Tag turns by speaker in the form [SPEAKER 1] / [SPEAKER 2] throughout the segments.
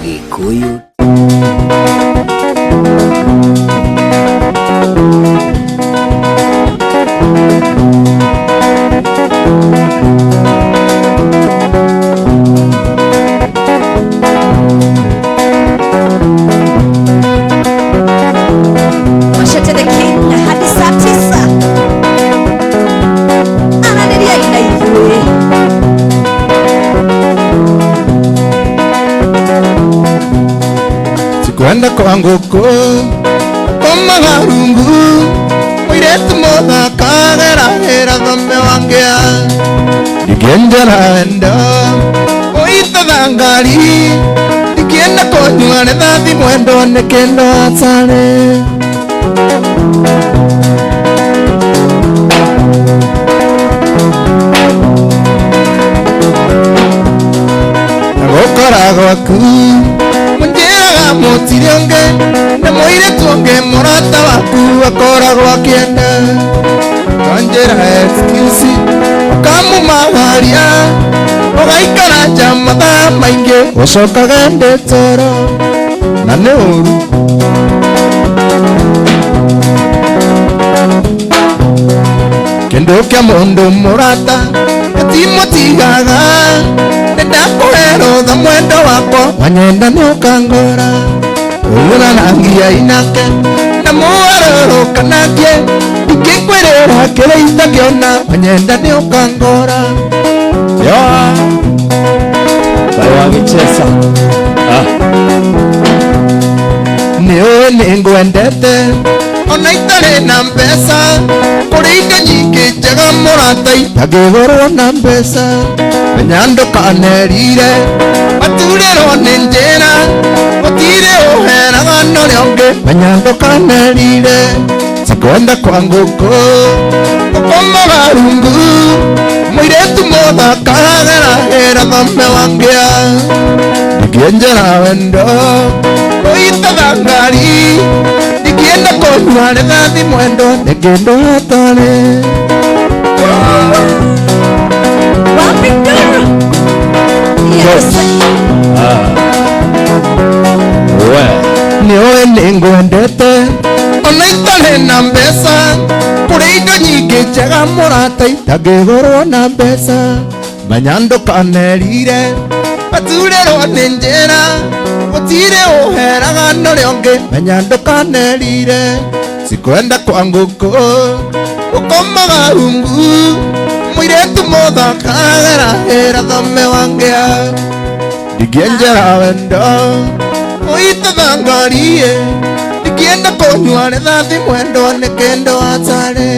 [SPEAKER 1] Gĩkũyũ.
[SPEAKER 2] Machete the King hadi saa 9 ananiria ina ithuĩ.
[SPEAKER 3] Sikwenda kwa ngũkũ komaga rungu mũirĩtu mũthaka geragĩra thome wangĩa ndingĩenjera wendo ũitaga ngari ndingĩenda kũnyua rithathi mwendo nĩ kĩndũ hatarĩ. Na gũkora gwaku mũnjĩraga mũtirĩ ũngĩ na mũirĩtu ũngĩ mũrata waku akoragwo akĩenda kanjĩra excuse ũkamumagaria ũgaikara nja mathaa maingĩ ũcokaga ndĩ toro na nĩ ũru. Kĩndũ kĩa mũndũ mũrata gĩtimũtigaga nĩndakũhe rũtha mwendo wakwa wanyenda nĩ ũkangora ũrũranangia inake na mũgarũrũkanagie ingĩkwĩrĩra kĩrĩa itangĩona wanyenda nĩ ũkangora yoa.
[SPEAKER 4] Wagichesa.
[SPEAKER 3] Nĩ ũĩ nĩ ngwendete ona itarĩ na mbeca kũrĩ indo nyingĩ njega mũrata itangĩgũrwo na mbeca menya ndũkanerire maturĩrwo nĩ njĩra gũtirĩ ũheraga na ũrĩa ũngĩ menya ndũkanerire sikwenda kwa ngũkũ gũkomaga rungu mũirĩtu mũthaka geragĩra thome wangĩa ndingĩenjera wendo ũitaga ngari ndingĩenda kũnyua rithathi mwendo nĩ kĩndũ hatarĩ.
[SPEAKER 2] Wapi nduru? Yes.
[SPEAKER 4] We.
[SPEAKER 3] Nĩ ũĩ nĩ ngwendete ona itarĩ na mbeca kũrĩ indo nyingĩ njega mũrata itangĩgũrwo na mbeca menya ndũkanerire maturĩrwo nĩ njĩra gũtirĩ ũheraga na ũrĩa ũngĩ menya ndũkanerire sikwenda kwa ngũkũ gũkomaga rungu mũirĩtu mũthaka geragĩra thome wangĩa ndingĩenjera wendo ũitaga ngari ndingĩenda kũnyua rithathi mwendo nĩ kĩndũ hatarĩ.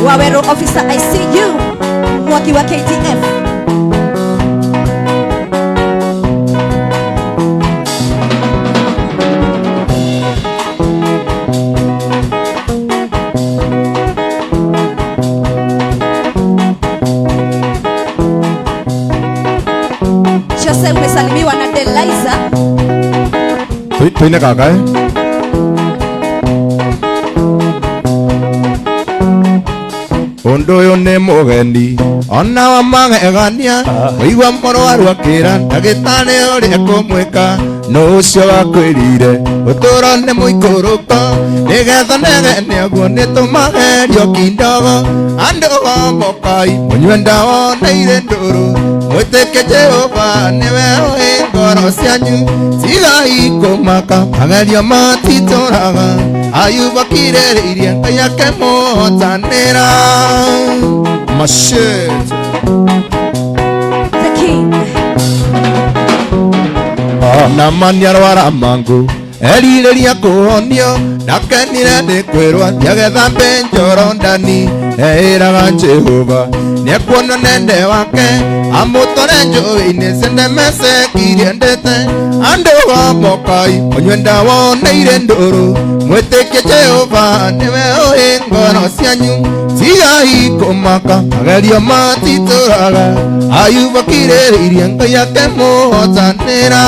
[SPEAKER 2] Wawero officer, I see you. Mwaki wa KDF. Jose umesalimiwa na Deliza.
[SPEAKER 3] Tuine kaka eh? Ũndũ ũyũ nĩ mũgeni ona wa magegania ũigua mũrwaru akĩra ndagĩtarĩ ũrĩa kũmwĩka nũ ũcio wakwĩrire ũtũũro nĩ mũikũrũko nĩgetha negene ũguo nĩ tũmagerio kindogo andũ gombokai mũnyue ndawa na irĩ ndũrũ mwĩtĩke Jehova nĩwe ũĩ ngoro cianyu tigai kũmaka magerio matitũraga Ayubu akirĩrĩirie Ngai akĩmũhotanĩra mashete.
[SPEAKER 2] The King.
[SPEAKER 3] Na mani arwara mangu erirĩria kũhonio ndakenire nĩ kwĩrwo nĩagethambe Jorodani eĩraga Jehova nĩekuona nende wake amũtware njũĩ-inĩ ciendemecekirie ndĩte andũ gombokai mũnyue ndawa na irĩ ndũrũ mwĩtĩkie Jehova nĩwe ũĩ ngoro cianyu tigai kũmaka magerio matitũraga Ayubu akirĩrĩirie Ngai akĩmũhotanĩra.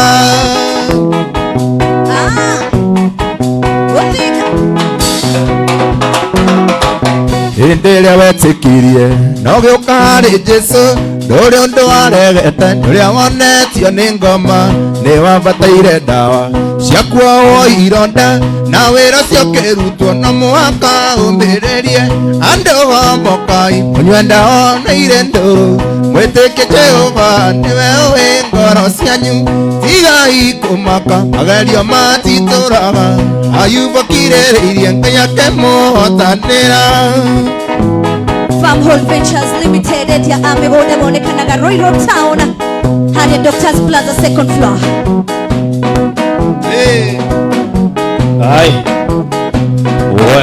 [SPEAKER 2] Ah. Uthika.
[SPEAKER 3] Hĩndĩ ĩrĩa wetĩkirie na ũgĩũka harĩ Jesũ Ndũrĩ ũndũ waregete ũrĩa wonetio nĩ ngoma nĩ wabataire ndawa cia kuohwo ironda na wĩra ũcio ũkĩrutwo no mũhaka ũmĩrĩrie andũ homokai mũnyue ndawa na irĩ ndũrũ mwĩtĩkie Jehova nĩwe ũĩ ngoro cianyu tigai kũmaka magerio matitũraga Ayubu akirĩrĩirie Ngai akĩmũhotanĩra.
[SPEAKER 2] Farmhold Ventures Limited ya a mĩgũnda monekanaga Ruiru Town harĩa Doctors Plaza second floor.
[SPEAKER 3] Hey.
[SPEAKER 1] Ai. We.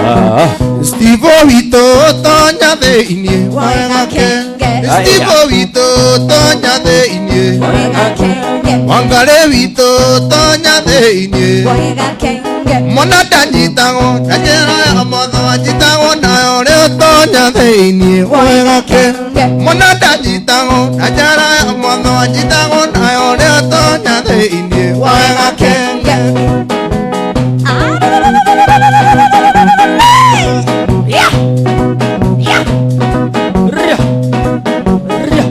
[SPEAKER 1] Ah.
[SPEAKER 3] Steve witũ tonya thĩinĩ
[SPEAKER 2] Wega kenge.
[SPEAKER 3] Steve witũ tonya thĩinĩ
[SPEAKER 2] Wega kenge.
[SPEAKER 3] Wangarĩ witũ tonya thĩinĩ
[SPEAKER 2] Wega kenge.
[SPEAKER 3] Mwana ndanyitagwo na njĩra ya motho anjitagwo nayo rĩu tonya thĩinĩ wega kenge Mwana ndanyitagwo na njĩra ya motho anjitagwo nayo rĩu tonya thĩinĩ wega kenge.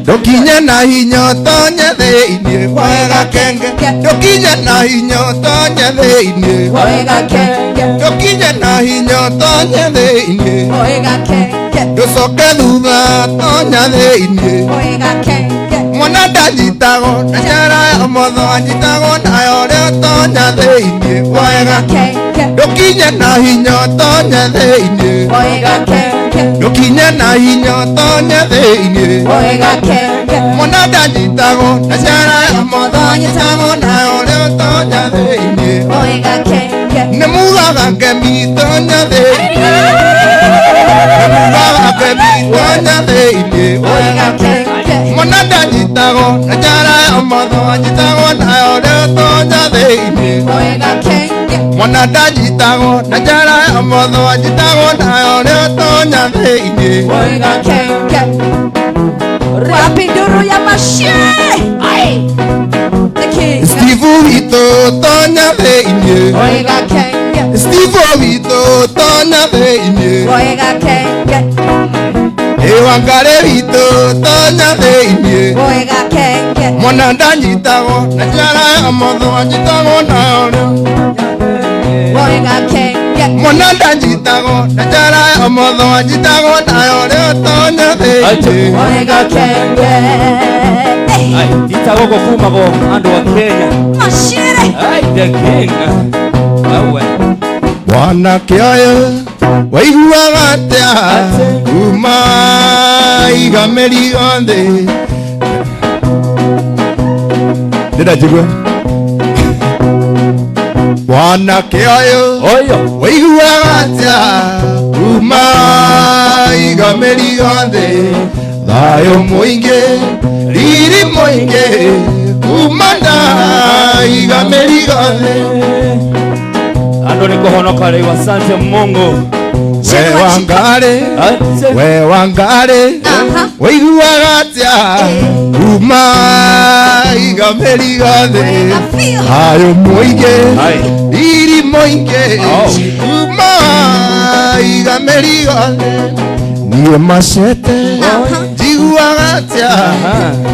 [SPEAKER 3] Ndokinye na hinya ũtonye thĩinĩ wega kenge Ndokinye na hinya ũtonye thĩinĩ
[SPEAKER 2] Wega kenge.
[SPEAKER 3] Ndokinye na hinya ũtonye thĩinĩ
[SPEAKER 2] Wega kenge.
[SPEAKER 3] Ndũcoke thutha tonya thĩinĩ
[SPEAKER 2] Wega kenge.
[SPEAKER 3] Mwana ndanyitagwo na njara ya ũmotho anjitagwo nayo rĩo tonya thĩinĩ wega
[SPEAKER 2] Kenge.
[SPEAKER 3] Ndũkinye na hinya ũtonye thĩinĩ
[SPEAKER 2] Wega kenge.
[SPEAKER 3] Ndũkinye na hinya ũtonye thĩinĩ
[SPEAKER 2] Wega kenge.
[SPEAKER 3] Mwana ndanyitagwo na njara ya ũmotho anjitagwo nayo rĩo tonya thĩinĩ
[SPEAKER 2] Wega kenge.
[SPEAKER 3] Nĩ mugaga ngemi tonya thĩinĩ Nĩ mugaga ngemi tonya thĩinĩ
[SPEAKER 2] Wega kenge.
[SPEAKER 3] Mwana ndanyitagwo na njara ya ũmotho anjitagwo nayo rĩo tonya thĩinĩ
[SPEAKER 2] Wega kenge.
[SPEAKER 3] Mwana ndanyitagwo na njara ya ũmotho anjitagwo nayo rĩo tonya thĩinĩ
[SPEAKER 2] Wega kenge. Wapi nduru ya mashe? The king.
[SPEAKER 3] Steve witũ tonya thĩinĩ
[SPEAKER 2] Wega kenge.
[SPEAKER 3] Steve witũ tonya thĩinĩ
[SPEAKER 2] Wega kenge.
[SPEAKER 3] Ĩwangarĩ witũ tonya thĩinĩ
[SPEAKER 2] Wega kenge.
[SPEAKER 3] Mwana ndanyitagwo na njara ya ũmotho anjitagwo nayo rĩo
[SPEAKER 2] Wega kenge.
[SPEAKER 3] Mwana ndanyitagwo na njara ya ũmotho anjitagwo nayo rĩo tonya thĩinĩ
[SPEAKER 2] Wega kenge.
[SPEAKER 1] Ai, titagwo kuma go andu wa Kenya.
[SPEAKER 2] Mashire.
[SPEAKER 1] Ai, the king. Awe.
[SPEAKER 3] Mwanake ũyũ waiguaga atĩa kuma iga mĩrigo thĩ Ndĩrenda njigue Mwanake ũyũ
[SPEAKER 1] Oyo.
[SPEAKER 3] waiguaga atĩa kuma iga mĩrigo thĩ thayũ mũingĩ riri mũingĩ kuma ndaiga mĩrigo thĩ
[SPEAKER 1] Andu ni kuhonoka leo, asante Mungu.
[SPEAKER 3] We Wangarĩ
[SPEAKER 1] Ate.
[SPEAKER 3] we Wangarĩ
[SPEAKER 2] Aha.
[SPEAKER 3] waiguaga atĩa kuma iga mĩrigo thĩ
[SPEAKER 2] Wega biũ.
[SPEAKER 3] thayũ mũingĩ
[SPEAKER 1] Ai.
[SPEAKER 3] riri mũingĩ
[SPEAKER 1] Oh.
[SPEAKER 3] kuma iga mĩrigo thĩ niĩ macete
[SPEAKER 2] Aha.
[SPEAKER 3] njiguaga atĩa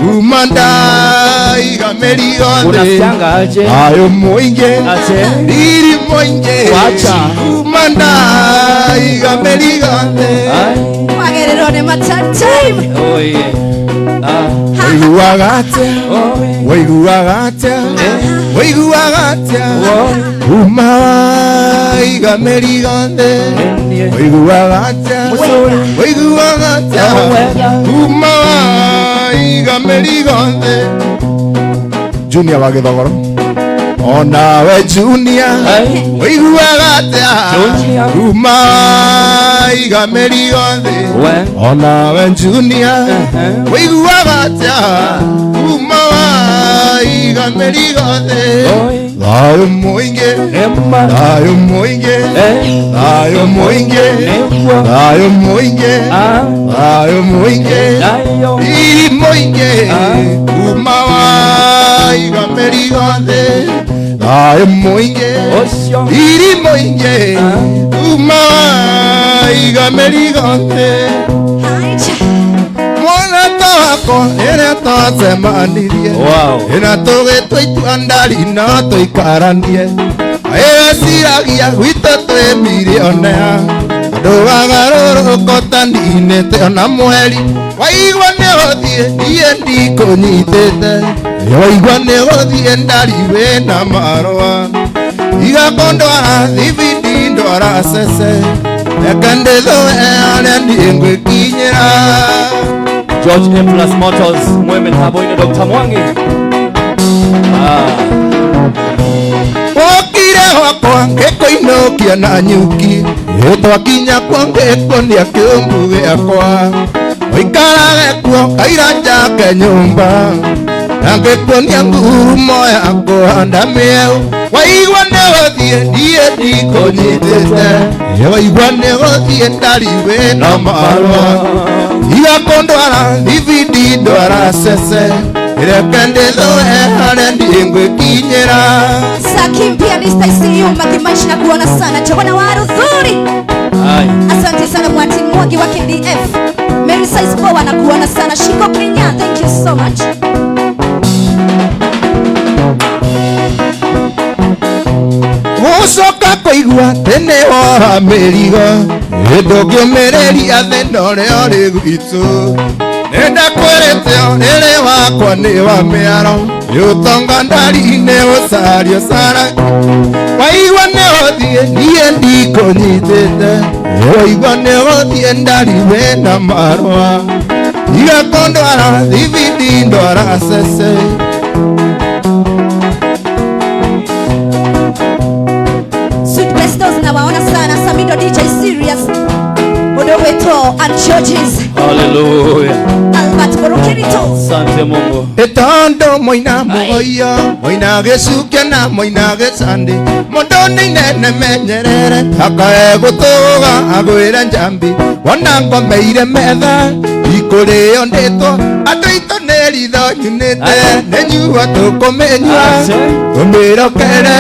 [SPEAKER 3] kuma ndaiga mĩrigo thĩ
[SPEAKER 1] Unasikianga aje?
[SPEAKER 3] thayũ mũingĩ
[SPEAKER 1] Ate.
[SPEAKER 3] riri mũingĩ
[SPEAKER 1] Wacha.
[SPEAKER 3] kuma ndaiga mĩrigo thĩ
[SPEAKER 1] Ai.
[SPEAKER 2] Wagererwo nĩ matime.
[SPEAKER 1] Oye. Ah.
[SPEAKER 3] waiguaga atĩa
[SPEAKER 1] Oye.
[SPEAKER 3] waiguaga atĩa waiguaga atĩa kuma waiga mĩrigo thĩ
[SPEAKER 1] Enie.
[SPEAKER 3] waiguaga atĩa
[SPEAKER 1] Muzuri.
[SPEAKER 3] waiguaga atĩa
[SPEAKER 1] Wega.
[SPEAKER 3] kuma waiga mĩrigo thĩ Junior wa Gĩthogoro onawe Junior
[SPEAKER 1] Ai.
[SPEAKER 3] waiguaga atĩa
[SPEAKER 1] Junior.
[SPEAKER 3] kuma waiga mĩrigo thĩ
[SPEAKER 1] We.
[SPEAKER 3] onawe Junior waiguaga atĩa kuma waiga mĩrigo thĩ
[SPEAKER 1] Oi.
[SPEAKER 3] thayũ mũingĩ
[SPEAKER 1] Nema.
[SPEAKER 3] thayũ mũingĩ
[SPEAKER 1] Eh.
[SPEAKER 3] thayũ mũingĩ
[SPEAKER 1] Nĩguo.
[SPEAKER 3] thayũ mũingĩ
[SPEAKER 1] Ah.
[SPEAKER 3] thayũ mũingĩ
[SPEAKER 1] Nayo.
[SPEAKER 3] riri mũingĩ
[SPEAKER 1] Ah.
[SPEAKER 3] kuma waiga mĩrigo thĩ thayũ mũingĩ
[SPEAKER 1] Ocio.
[SPEAKER 3] riri mũingĩ
[SPEAKER 1] Ah.
[SPEAKER 3] kuma waiga mĩrigo thĩ
[SPEAKER 2] Hai cha.
[SPEAKER 3] yakwa ĩrĩa twacemanirie.
[SPEAKER 1] Wow.
[SPEAKER 3] Ĩna tũgĩtua itua ndari no tũikaranie. Ĩweciragia gwitũ twĩ milionea. Andũ agarũrũko ta ninĩte ona mweri. Waigua nĩ ũthiĩ niĩ ndikũnyitĩte. Waigua nĩ ũthiĩ ndari wĩna marũa. Igakondwara thibindi ndwara cece. Reke ndĩthũe harĩa niĩ ngwĩkinyĩra.
[SPEAKER 1] George A Plus Motors mweme tabo-inĩ Dr. Mwangi.
[SPEAKER 3] Wokire gwakwa ngĩkũinũkia na nyuki. Twakinya kuo ngĩkuonia kĩũmbu gĩakwa. Ũikarage kuo kaira njake nyũmba. Na ngĩkuonia ngurumo ya kũhanda mĩeũ. Waigua nĩ gũthiĩ niĩ ndikũnyitĩte. Waigua nĩ gũthiĩ ndari wĩna marũa. Igakũndwara thibindi ndwara cece. Reke ndĩthũe harĩa niĩ ngwĩkinyĩra.
[SPEAKER 2] Sakim pianista ICU Makimaishi na kuona sana Jogona waru zuri.
[SPEAKER 1] Ai.
[SPEAKER 2] Asante sana Martin Mwangi wa KDF. Mary Size Power na kuona sana Shiko Kenya. Thank you so much.
[SPEAKER 3] Gũcoka kũigua tene wora mĩrigo. Ndũngĩũmĩrĩria thĩna ũrĩa ũrĩ gwitũ. Nĩndakwĩrĩte ũrĩrĩ wakwa nĩ wa mĩaro. Nĩ ũtonga ndari-inĩ ũcario cara. Waigua nĩ ũthiĩ niĩ ndikũnyitĩte. Waigua nĩ ũthiĩ ndari wĩna marũa. Igakũndwara thibindi ndwara cece.
[SPEAKER 2] Sweet Bestos na waona sana Samido DJ Serious. Mudoweto and Churches.
[SPEAKER 1] Hallelujah.
[SPEAKER 2] Albert Borokirito.
[SPEAKER 1] Asante Mungu.
[SPEAKER 3] Etondo moina mogoyo, moina gĩcukia na moina gĩcandi. Mũndũ nĩ inene menyerere, akae gũtũga agwĩre njambi. Wona ngomeire metha, ikũrĩo ndĩtwo, andũ aitũ nĩ ritho nyunĩte, nĩ nyua tũkũmĩnyua, tũmĩrokere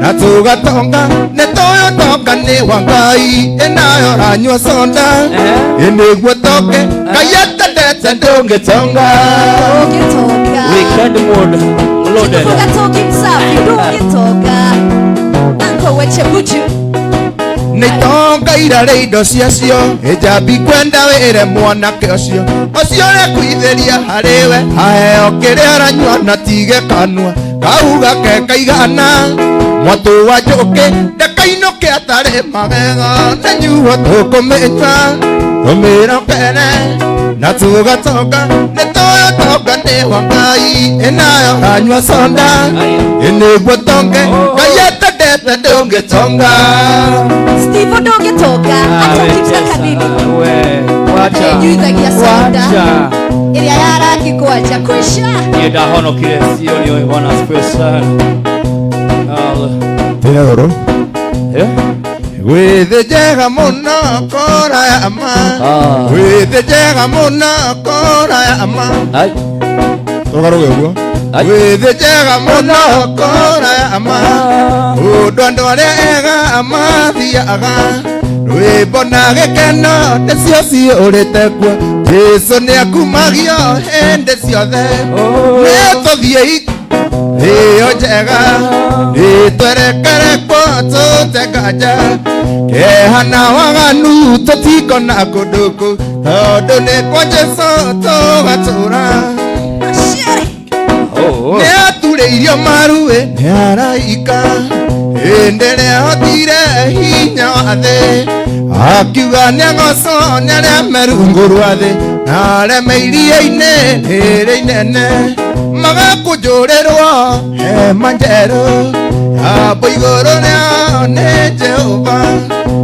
[SPEAKER 3] na tũgatonga, nĩ tũĩ ũtonga nĩ wa Ngai, ĩnayo ranyua soda, ĩnĩguo toke, Ngai atendete ndũngĩtonga.
[SPEAKER 2] Ndũngĩtonga.
[SPEAKER 1] Weekend mode loaded.
[SPEAKER 2] Tukivuga toki msafi ndũngĩtonga. Uncle Weche Buju.
[SPEAKER 3] Nĩ itonga irarĩ indo ciacio, njambi kwenda wĩre mwanake ũcio, ũcio ũrekuithĩria harĩ we, aheo kĩrĩa aranyua na tige kanua, kauga ke kaigana, mwatũ wa njũkĩ ndakainũke atarĩ magego, nĩ nyuo tũkũmĩnyua, tũmĩrokere na tũgatonga, nĩ tũĩ ũtonga nĩ wa Ngai, ĩnayo ranyua soda, ĩnĩguo tonge, Ngai atendete ndũngĩtonga.
[SPEAKER 2] Steve ndũngĩtonga, hata ukitaka nini.
[SPEAKER 1] We, wacha.
[SPEAKER 2] Nyuithagia soda.
[SPEAKER 1] Wacha.
[SPEAKER 2] Ĩrĩa ya rangi kwanja kwisha.
[SPEAKER 1] Niĩ ndahonokire sio ni Bwana asifiwe sana.
[SPEAKER 3] Tena roro.
[SPEAKER 1] Eh?
[SPEAKER 3] Wĩthĩ njega mũno kora ya ma. Wĩthĩ njega mũno kora ya ma.
[SPEAKER 1] Ai.
[SPEAKER 3] Tũgarũge ũguo.
[SPEAKER 1] Ai.
[SPEAKER 3] Wĩthĩ njega mũno kora ya ma. Ũndũ andũ arĩa ega mathiaga. Rwĩmbo na gĩkeno nĩcio ciũrĩte kuo. Jesũ nĩakumagio hĩndĩ ciothe. Nĩtũthiĩi ĩyo njega. Nĩtwerekere kuo tũte nganja. Kĩeha na waganu tũtikona kũndũ kũu. Tondũ nĩ kwa Jesũ tũgatũra. Nĩaturĩirio maruĩ nĩ araika. Hĩndĩ ĩrĩa ahotire hinya wa thĩ. Akiuga nĩagocwo nĩ arĩa me rungu rwa thĩ. Na arĩa me iria-inĩ rĩrĩ inene. Magakũnjũrĩrwo hema njerũ. Yambo igũrũ rĩao nĩ Jehova.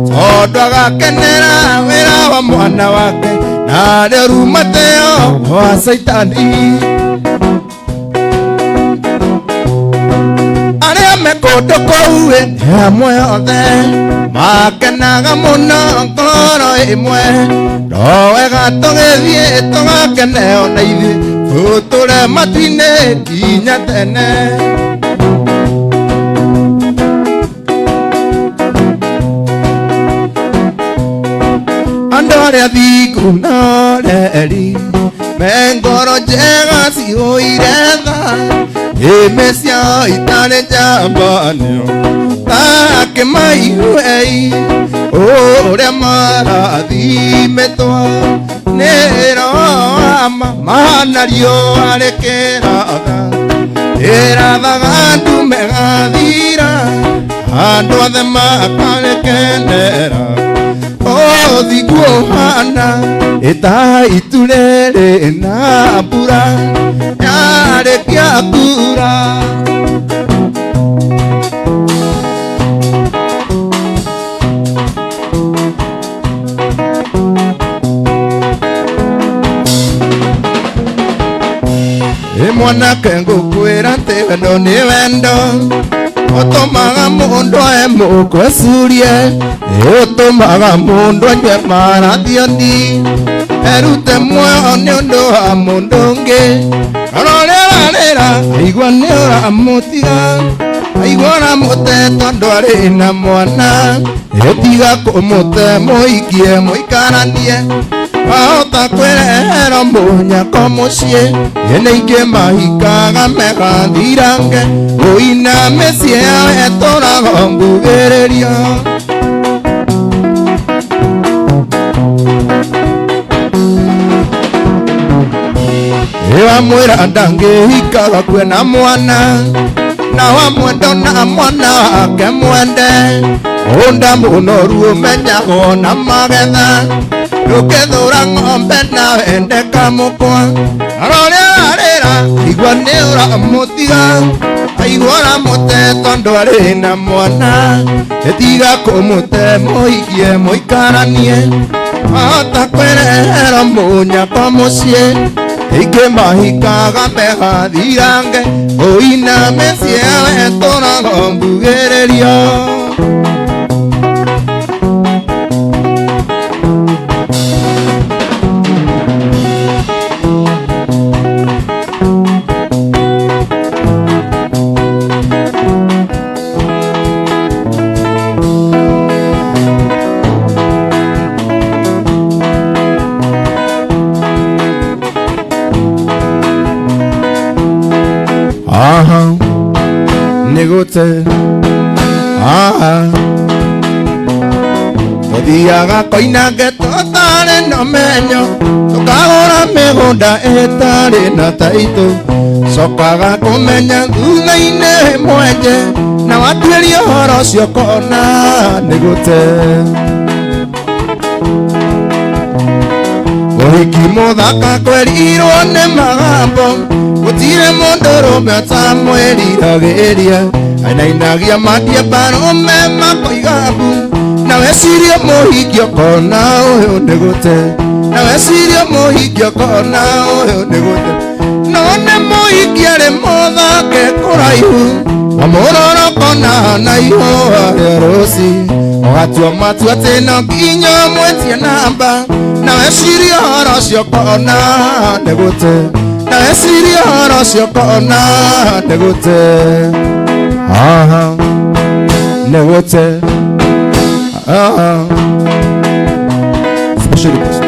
[SPEAKER 3] Tondũ agakenera wĩra wa mwana wake. Na arĩa ũrumatĩo wa Caitani. Arĩa me kũndũ kũu nĩ amwe othe. Makenaga mũno ngoro ĩmwe. No wega tũgĩthiĩ tũgakene ona ithuĩ. Tũtũre matu-inĩ nginya tene. Andũ arĩa thingu na arĩa eri. Me ngoro njega cihũire tha ĩmĩ ciao itarĩ njambanio takĩmaihuei ũrĩa marathimĩtwo nĩ roho mahana riũa rĩkĩratha ĩrathaga ndume gathira andũ othe makarĩkenera ũthingu ũhana ĩta itu rĩrĩ na mbura yarĩkia kura. Mwanake ngũkwĩra atĩ wendo nĩ wendo ũtũmaga mũndũ emũkwe curie ũtũmaga mũndũ anyue marathioni erute muoyo nĩ ũndũ wa mũndũ ũngĩ rora ũrĩa ũrarĩra aigua nĩ ũramũtiga aigua ũramũte tondũ arĩ na mwana ĩtiga kũmũte mũikie mũikaranie wahota kwĩrehera mũnyako mũciĩ ĩnĩ ingĩ mahikaga megathirange ũina mĩciĩ yao ĩtũraga mbugĩrĩrio. Ĩwamwĩra ndangĩhika gakuĩ na mwana na wamwenda na mwana wake mwende ũnda mũnoru ũmenyagwo na magetha ndũkĩthũra ng'ombe na wende kamũkwa rora ũrĩa ũrarĩra aigua nĩ ũramũtiga aigua ũramũte tondũ arĩ na mwana ĩtiga kũmũte mũikie mũikaranie wahota kwĩrehera mũnyako mũciĩ ingĩ mahikaga megathirange ũina mĩciĩ yao ĩtũraga mbugĩrĩrio. Aha, nĩgũte aha tũthiaga koinange tũtarĩ na ũmenyo tũkagũra mĩgũnda ĩtarĩ na taitũ cokaga kũmenya thutha-inĩ mwenje na watuĩria ũhoro ũcio ũkona nĩgũte. Ũhiki mũthaka kwerirwo nĩ magambo gũtirĩ mũndũrũme ũtamwĩriragĩria ainainagia mandie mbarũme makoiga mbu na wecirie mũhiki ũkona ũyũ nĩ gũte na wecirie mũhiki ũkona ũyũ nĩ gũte no nĩ mũhiki arĩ mũthake kũraihu wamũrora ũkona na ihũa rĩa rũci ũgatua matua atĩ no nginya ũmwĩtie namba na wecirie ũhoro ũcio ũkona nĩ gũte na wecirie ũhoro ũcio ũkona nĩ gũte. Aha, nĩ gũte. Aha. Special request.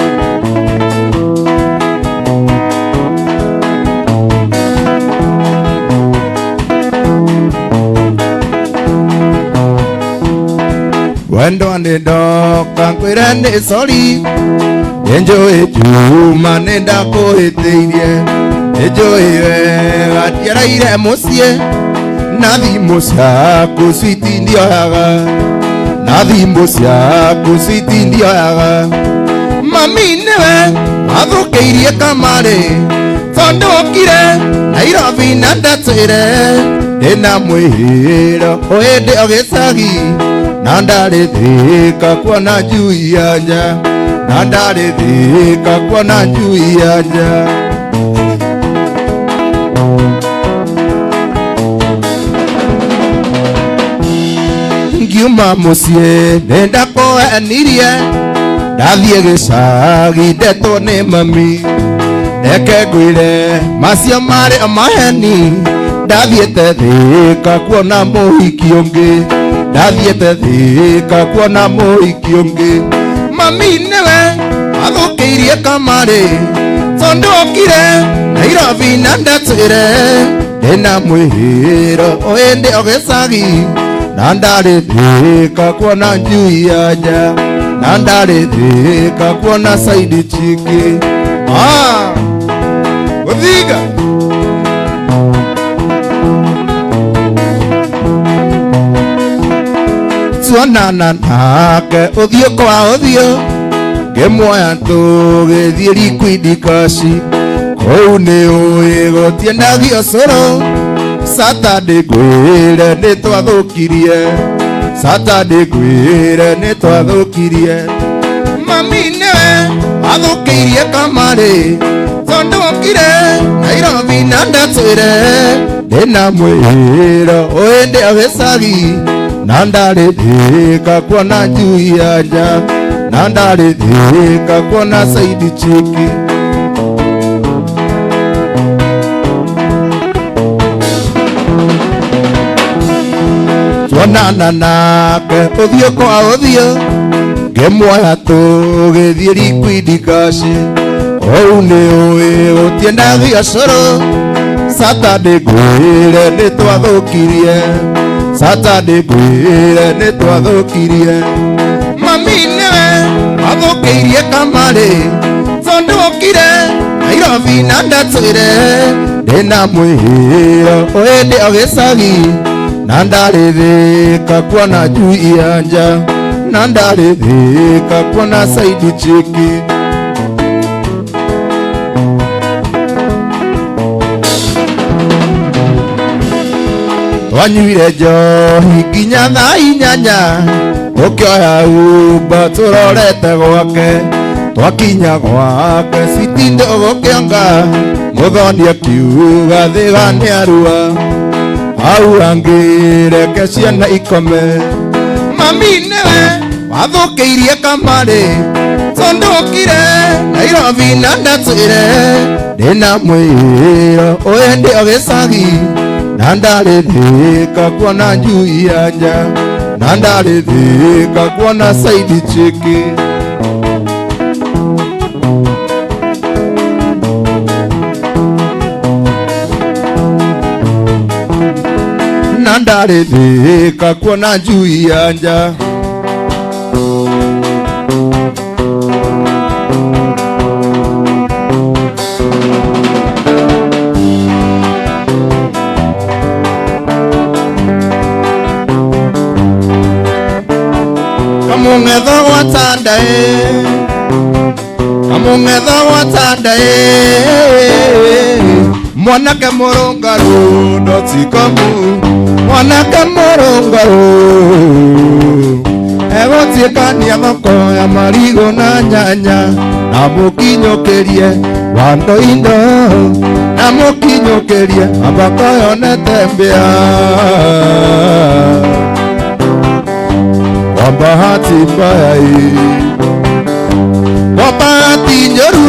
[SPEAKER 3] Wendo nĩ ndoka ngwĩre nĩ sorry nĩnjũĩ njuma nĩ ndakũhĩtĩirie nĩnjũĩ wega ndiaraire mũciĩ na thimũ ciaku switi ndioyaga na thimũ ciaku switi ndioyaga mami nĩwe wathũkĩirie kamarĩ tondũ okire Nairobi na ndatwĩre ndĩna mwĩhĩro hĩndĩ o gĩcagi na ndarĩ thĩka kuona njui ya nja na ndarĩ thĩka kuona njui ya nja. Ngiuma mũciĩ nĩ ndakũhenirie ndathiĩ gĩcagi ndetwo nĩ mami reke ngwĩre macio marĩ o maheni ndathiĩte Thĩka kuona mũhiki ũngĩ ndathiĩte Thĩka kuona mũhiki ũngĩ mami nĩwe wathũkĩirie kamarĩ Tondu okire Nairobi na ndatwire ndina mwihiro uindi ogicagi na ndarithika kuona njui ya nja na ndarithika kuona saidi chiki ah guthiga tuonana nake ũthiũ kwa ũthiũ ngĩmuoya tũgĩthiĩ liquid cash kũu nĩ ũĩ gũtiendagio cũrũ Saturday ngwĩre nĩ twathũkirie Saturday ngwĩre nĩ twathũkirie mami nĩwe wathũkĩirie kamarĩ tondũ okire Nairobi na ndatwĩre ndĩna mwĩhĩro ũĩndĩ gĩcagi na ndarĩthĩka kuona njui ya nja na ndarĩthĩka kuona saidi chiki tuonana nake ũthiũ kwa ũthiũ ngĩmuoya tũgĩthiĩ liquid cash ũu nĩ ũĩ gũtiendagio cũrũ Saturday ngwĩre nĩ twathũkirie Saturday ngwĩre nĩ twathũkirie mami nĩwe wathũkĩirie kamarĩ tondũ okire Nairobi na ndatwĩre ndĩna mwĩhĩro ũĩndĩ o gĩcagi na ndarĩthĩka kuona njui ya nja na ndarĩthĩka kuona saidi chiki twanyuire njohi nginya thaa inyanya tũkĩoya Uber tũrorete gwake twakinya gwake citindo gũkĩonga mũthoni akiuga thĩga nĩ arua hau angĩ reke ciana ikome mami nĩwe wathũkĩirie kamarĩ tondũ okire Nairobi na ndatwĩre ndĩna mwĩhĩro ũĩndĩ o gĩcagi na ndarĩthĩka kuona njui ya nja na ndarĩthĩka kuona saidi chiki na ndarĩthĩka kuona njui ya nja kamung'etho gwa tanda ĩ kamung'etho gwa tanda ĩ mwanake mũrũngarũ ndotikomu mwanake mũrũngarũ egũtuĩkania thoko ya marigũ na nyanya na mũkinyũkĩrie wando indo na mũkinyũkĩrie ambako yonete mbĩa kwa bahati mbaya ĩ kwa bahati njũru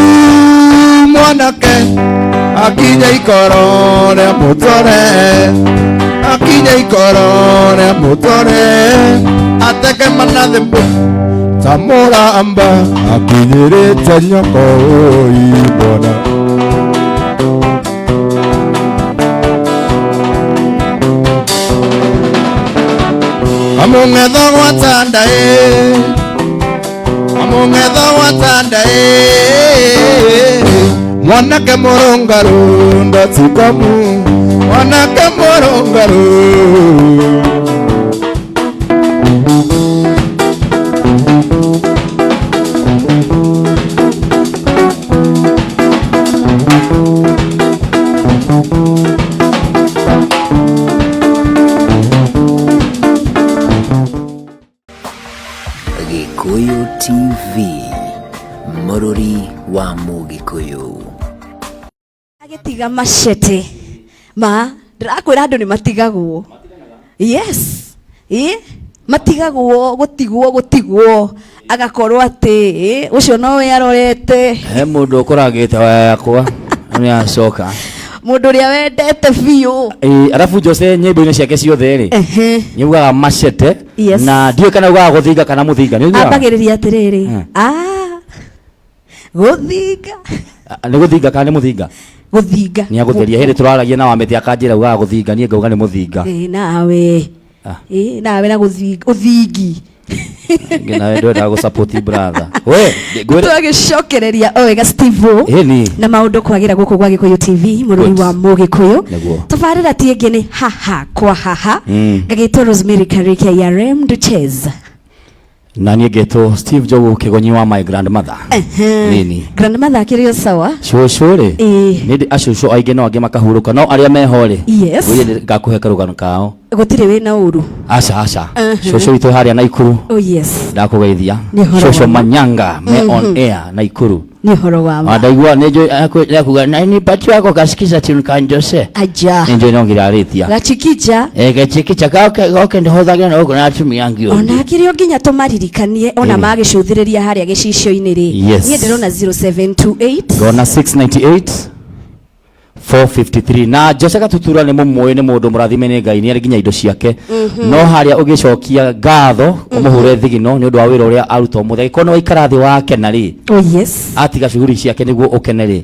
[SPEAKER 3] mwanake akinya ikoro rĩa mũtore akinya ikoro rĩa mũtore ateke manathi ta mũramba akinyĩrĩte nyoko oi bwana kamung'etho gwa tanda ĩ kamung'etho gwa tanda ĩ mwanake mũrũngarũ ndotikomu mwanake mũrũngarũ
[SPEAKER 4] Gikuyu TV, mũrũri wa Mũgĩkũyũ.
[SPEAKER 2] Agĩtiga macete ma ndĩrakwĩra andũ nĩ matigagwo yes ĩ matigagwo gũtigwo gũtigwo agakorwo atĩ ĩ, ũcio nowe arorete
[SPEAKER 1] he mũndũ ũkũrangĩte waya yakwa nĩ acoka
[SPEAKER 2] mũndũ ũrĩa wendete biũ.
[SPEAKER 1] Ĩ, arabu Jose nyĩmbo-inĩ ciake ciothe rĩ
[SPEAKER 2] Ehe.
[SPEAKER 1] nĩ ugaga macete
[SPEAKER 2] Yes.
[SPEAKER 1] na ndiũĩ kana ugaga gũthinga kana mũthinga nĩ ugaga
[SPEAKER 2] Ambagĩrĩria atĩrĩrĩ,
[SPEAKER 1] Hmm.
[SPEAKER 2] ah gũthinga.
[SPEAKER 1] Nĩ gũthinga kana nĩ mũthinga?
[SPEAKER 2] Gũthinga.
[SPEAKER 1] Nĩ agũtheria hĩndĩ tũraragia na Wamĩtĩ akanjĩra ugaga gũthinga, niĩ ngauga nĩ mũthinga.
[SPEAKER 2] Ĩ, nawe.
[SPEAKER 1] Ah.
[SPEAKER 2] Ĩ, nawe na gũthinga ũthingi.
[SPEAKER 1] Ngĩ nawe ndwendaga gũ support brother. We, ngwĩre.
[SPEAKER 2] Twagicokereria o wega, Steve,
[SPEAKER 1] Ĩni.
[SPEAKER 2] na maundu kwagira guku gwa Gikuyu TV, mururi
[SPEAKER 1] Good.
[SPEAKER 2] wa Mugikuyu.
[SPEAKER 1] Nĩguo.
[SPEAKER 2] Tabarira ti ĩngĩ nĩ haha kwa haha. Ngagĩtwo Rosemary Kariuki IRM Duches.
[SPEAKER 1] Na niĩ ngetwo Steve Njogu Kĩgonyi wa my grandmother. Nini.
[SPEAKER 2] Grandmother akĩrĩ o sawa?
[SPEAKER 1] Cũcũ rĩ,
[SPEAKER 2] Ĩĩ.
[SPEAKER 1] nĩ ndĩ acũcũ aingĩ no angĩ makahurũka, no arĩa meho rĩ,
[SPEAKER 2] Yes.
[SPEAKER 1] ngwĩciria nĩ ngakũhe karũgano kao.
[SPEAKER 2] Gũtirĩ wĩna ũru.
[SPEAKER 1] Aca, aca. Cũcũ witũ harĩa Naikuru,
[SPEAKER 2] Oh yes.
[SPEAKER 1] ndakũgeithia.
[SPEAKER 2] Nĩ ũhoro
[SPEAKER 1] Cũcũ
[SPEAKER 2] wa ma.
[SPEAKER 1] Manyanga me on air Naikuru.
[SPEAKER 2] Nĩ ũhoro wa ma.
[SPEAKER 1] Ndaigua nĩ njũĩ akuga na nipatie wako kasikiza tune ka Jose.
[SPEAKER 2] Aja.
[SPEAKER 1] Nĩ njũĩ no ngirarĩtia.
[SPEAKER 2] Gachikicha.
[SPEAKER 1] Eh, gachikicha goke goke ndĩhũthagĩra na gũkũ na atumia angĩ
[SPEAKER 2] Ona
[SPEAKER 1] ũndĩ.
[SPEAKER 2] akĩrĩ o nginya tũmaririkanie ona
[SPEAKER 1] Ĩni.
[SPEAKER 2] magĩcũthĩrĩria harĩa gĩcicio-inĩ rĩ.
[SPEAKER 1] Yes.
[SPEAKER 2] Niĩ ndĩrona 0728
[SPEAKER 1] Ngona 698 453 na Jose Gatutura nĩ mũmũĩ, nĩ mũndũ mũrathime nĩ Ngai, nĩ arĩ nginya indo ciake, no harĩa ũgĩcokia ngatho ũmũhũre thigino nĩ ũndũ wa wĩra ũrĩa aruta ũmũthĩ, angĩkorwo nĩ waikara thĩ wakena rĩ,
[SPEAKER 2] Oh yes.
[SPEAKER 1] atiga shughuli ciake nĩguo ũkene rĩ,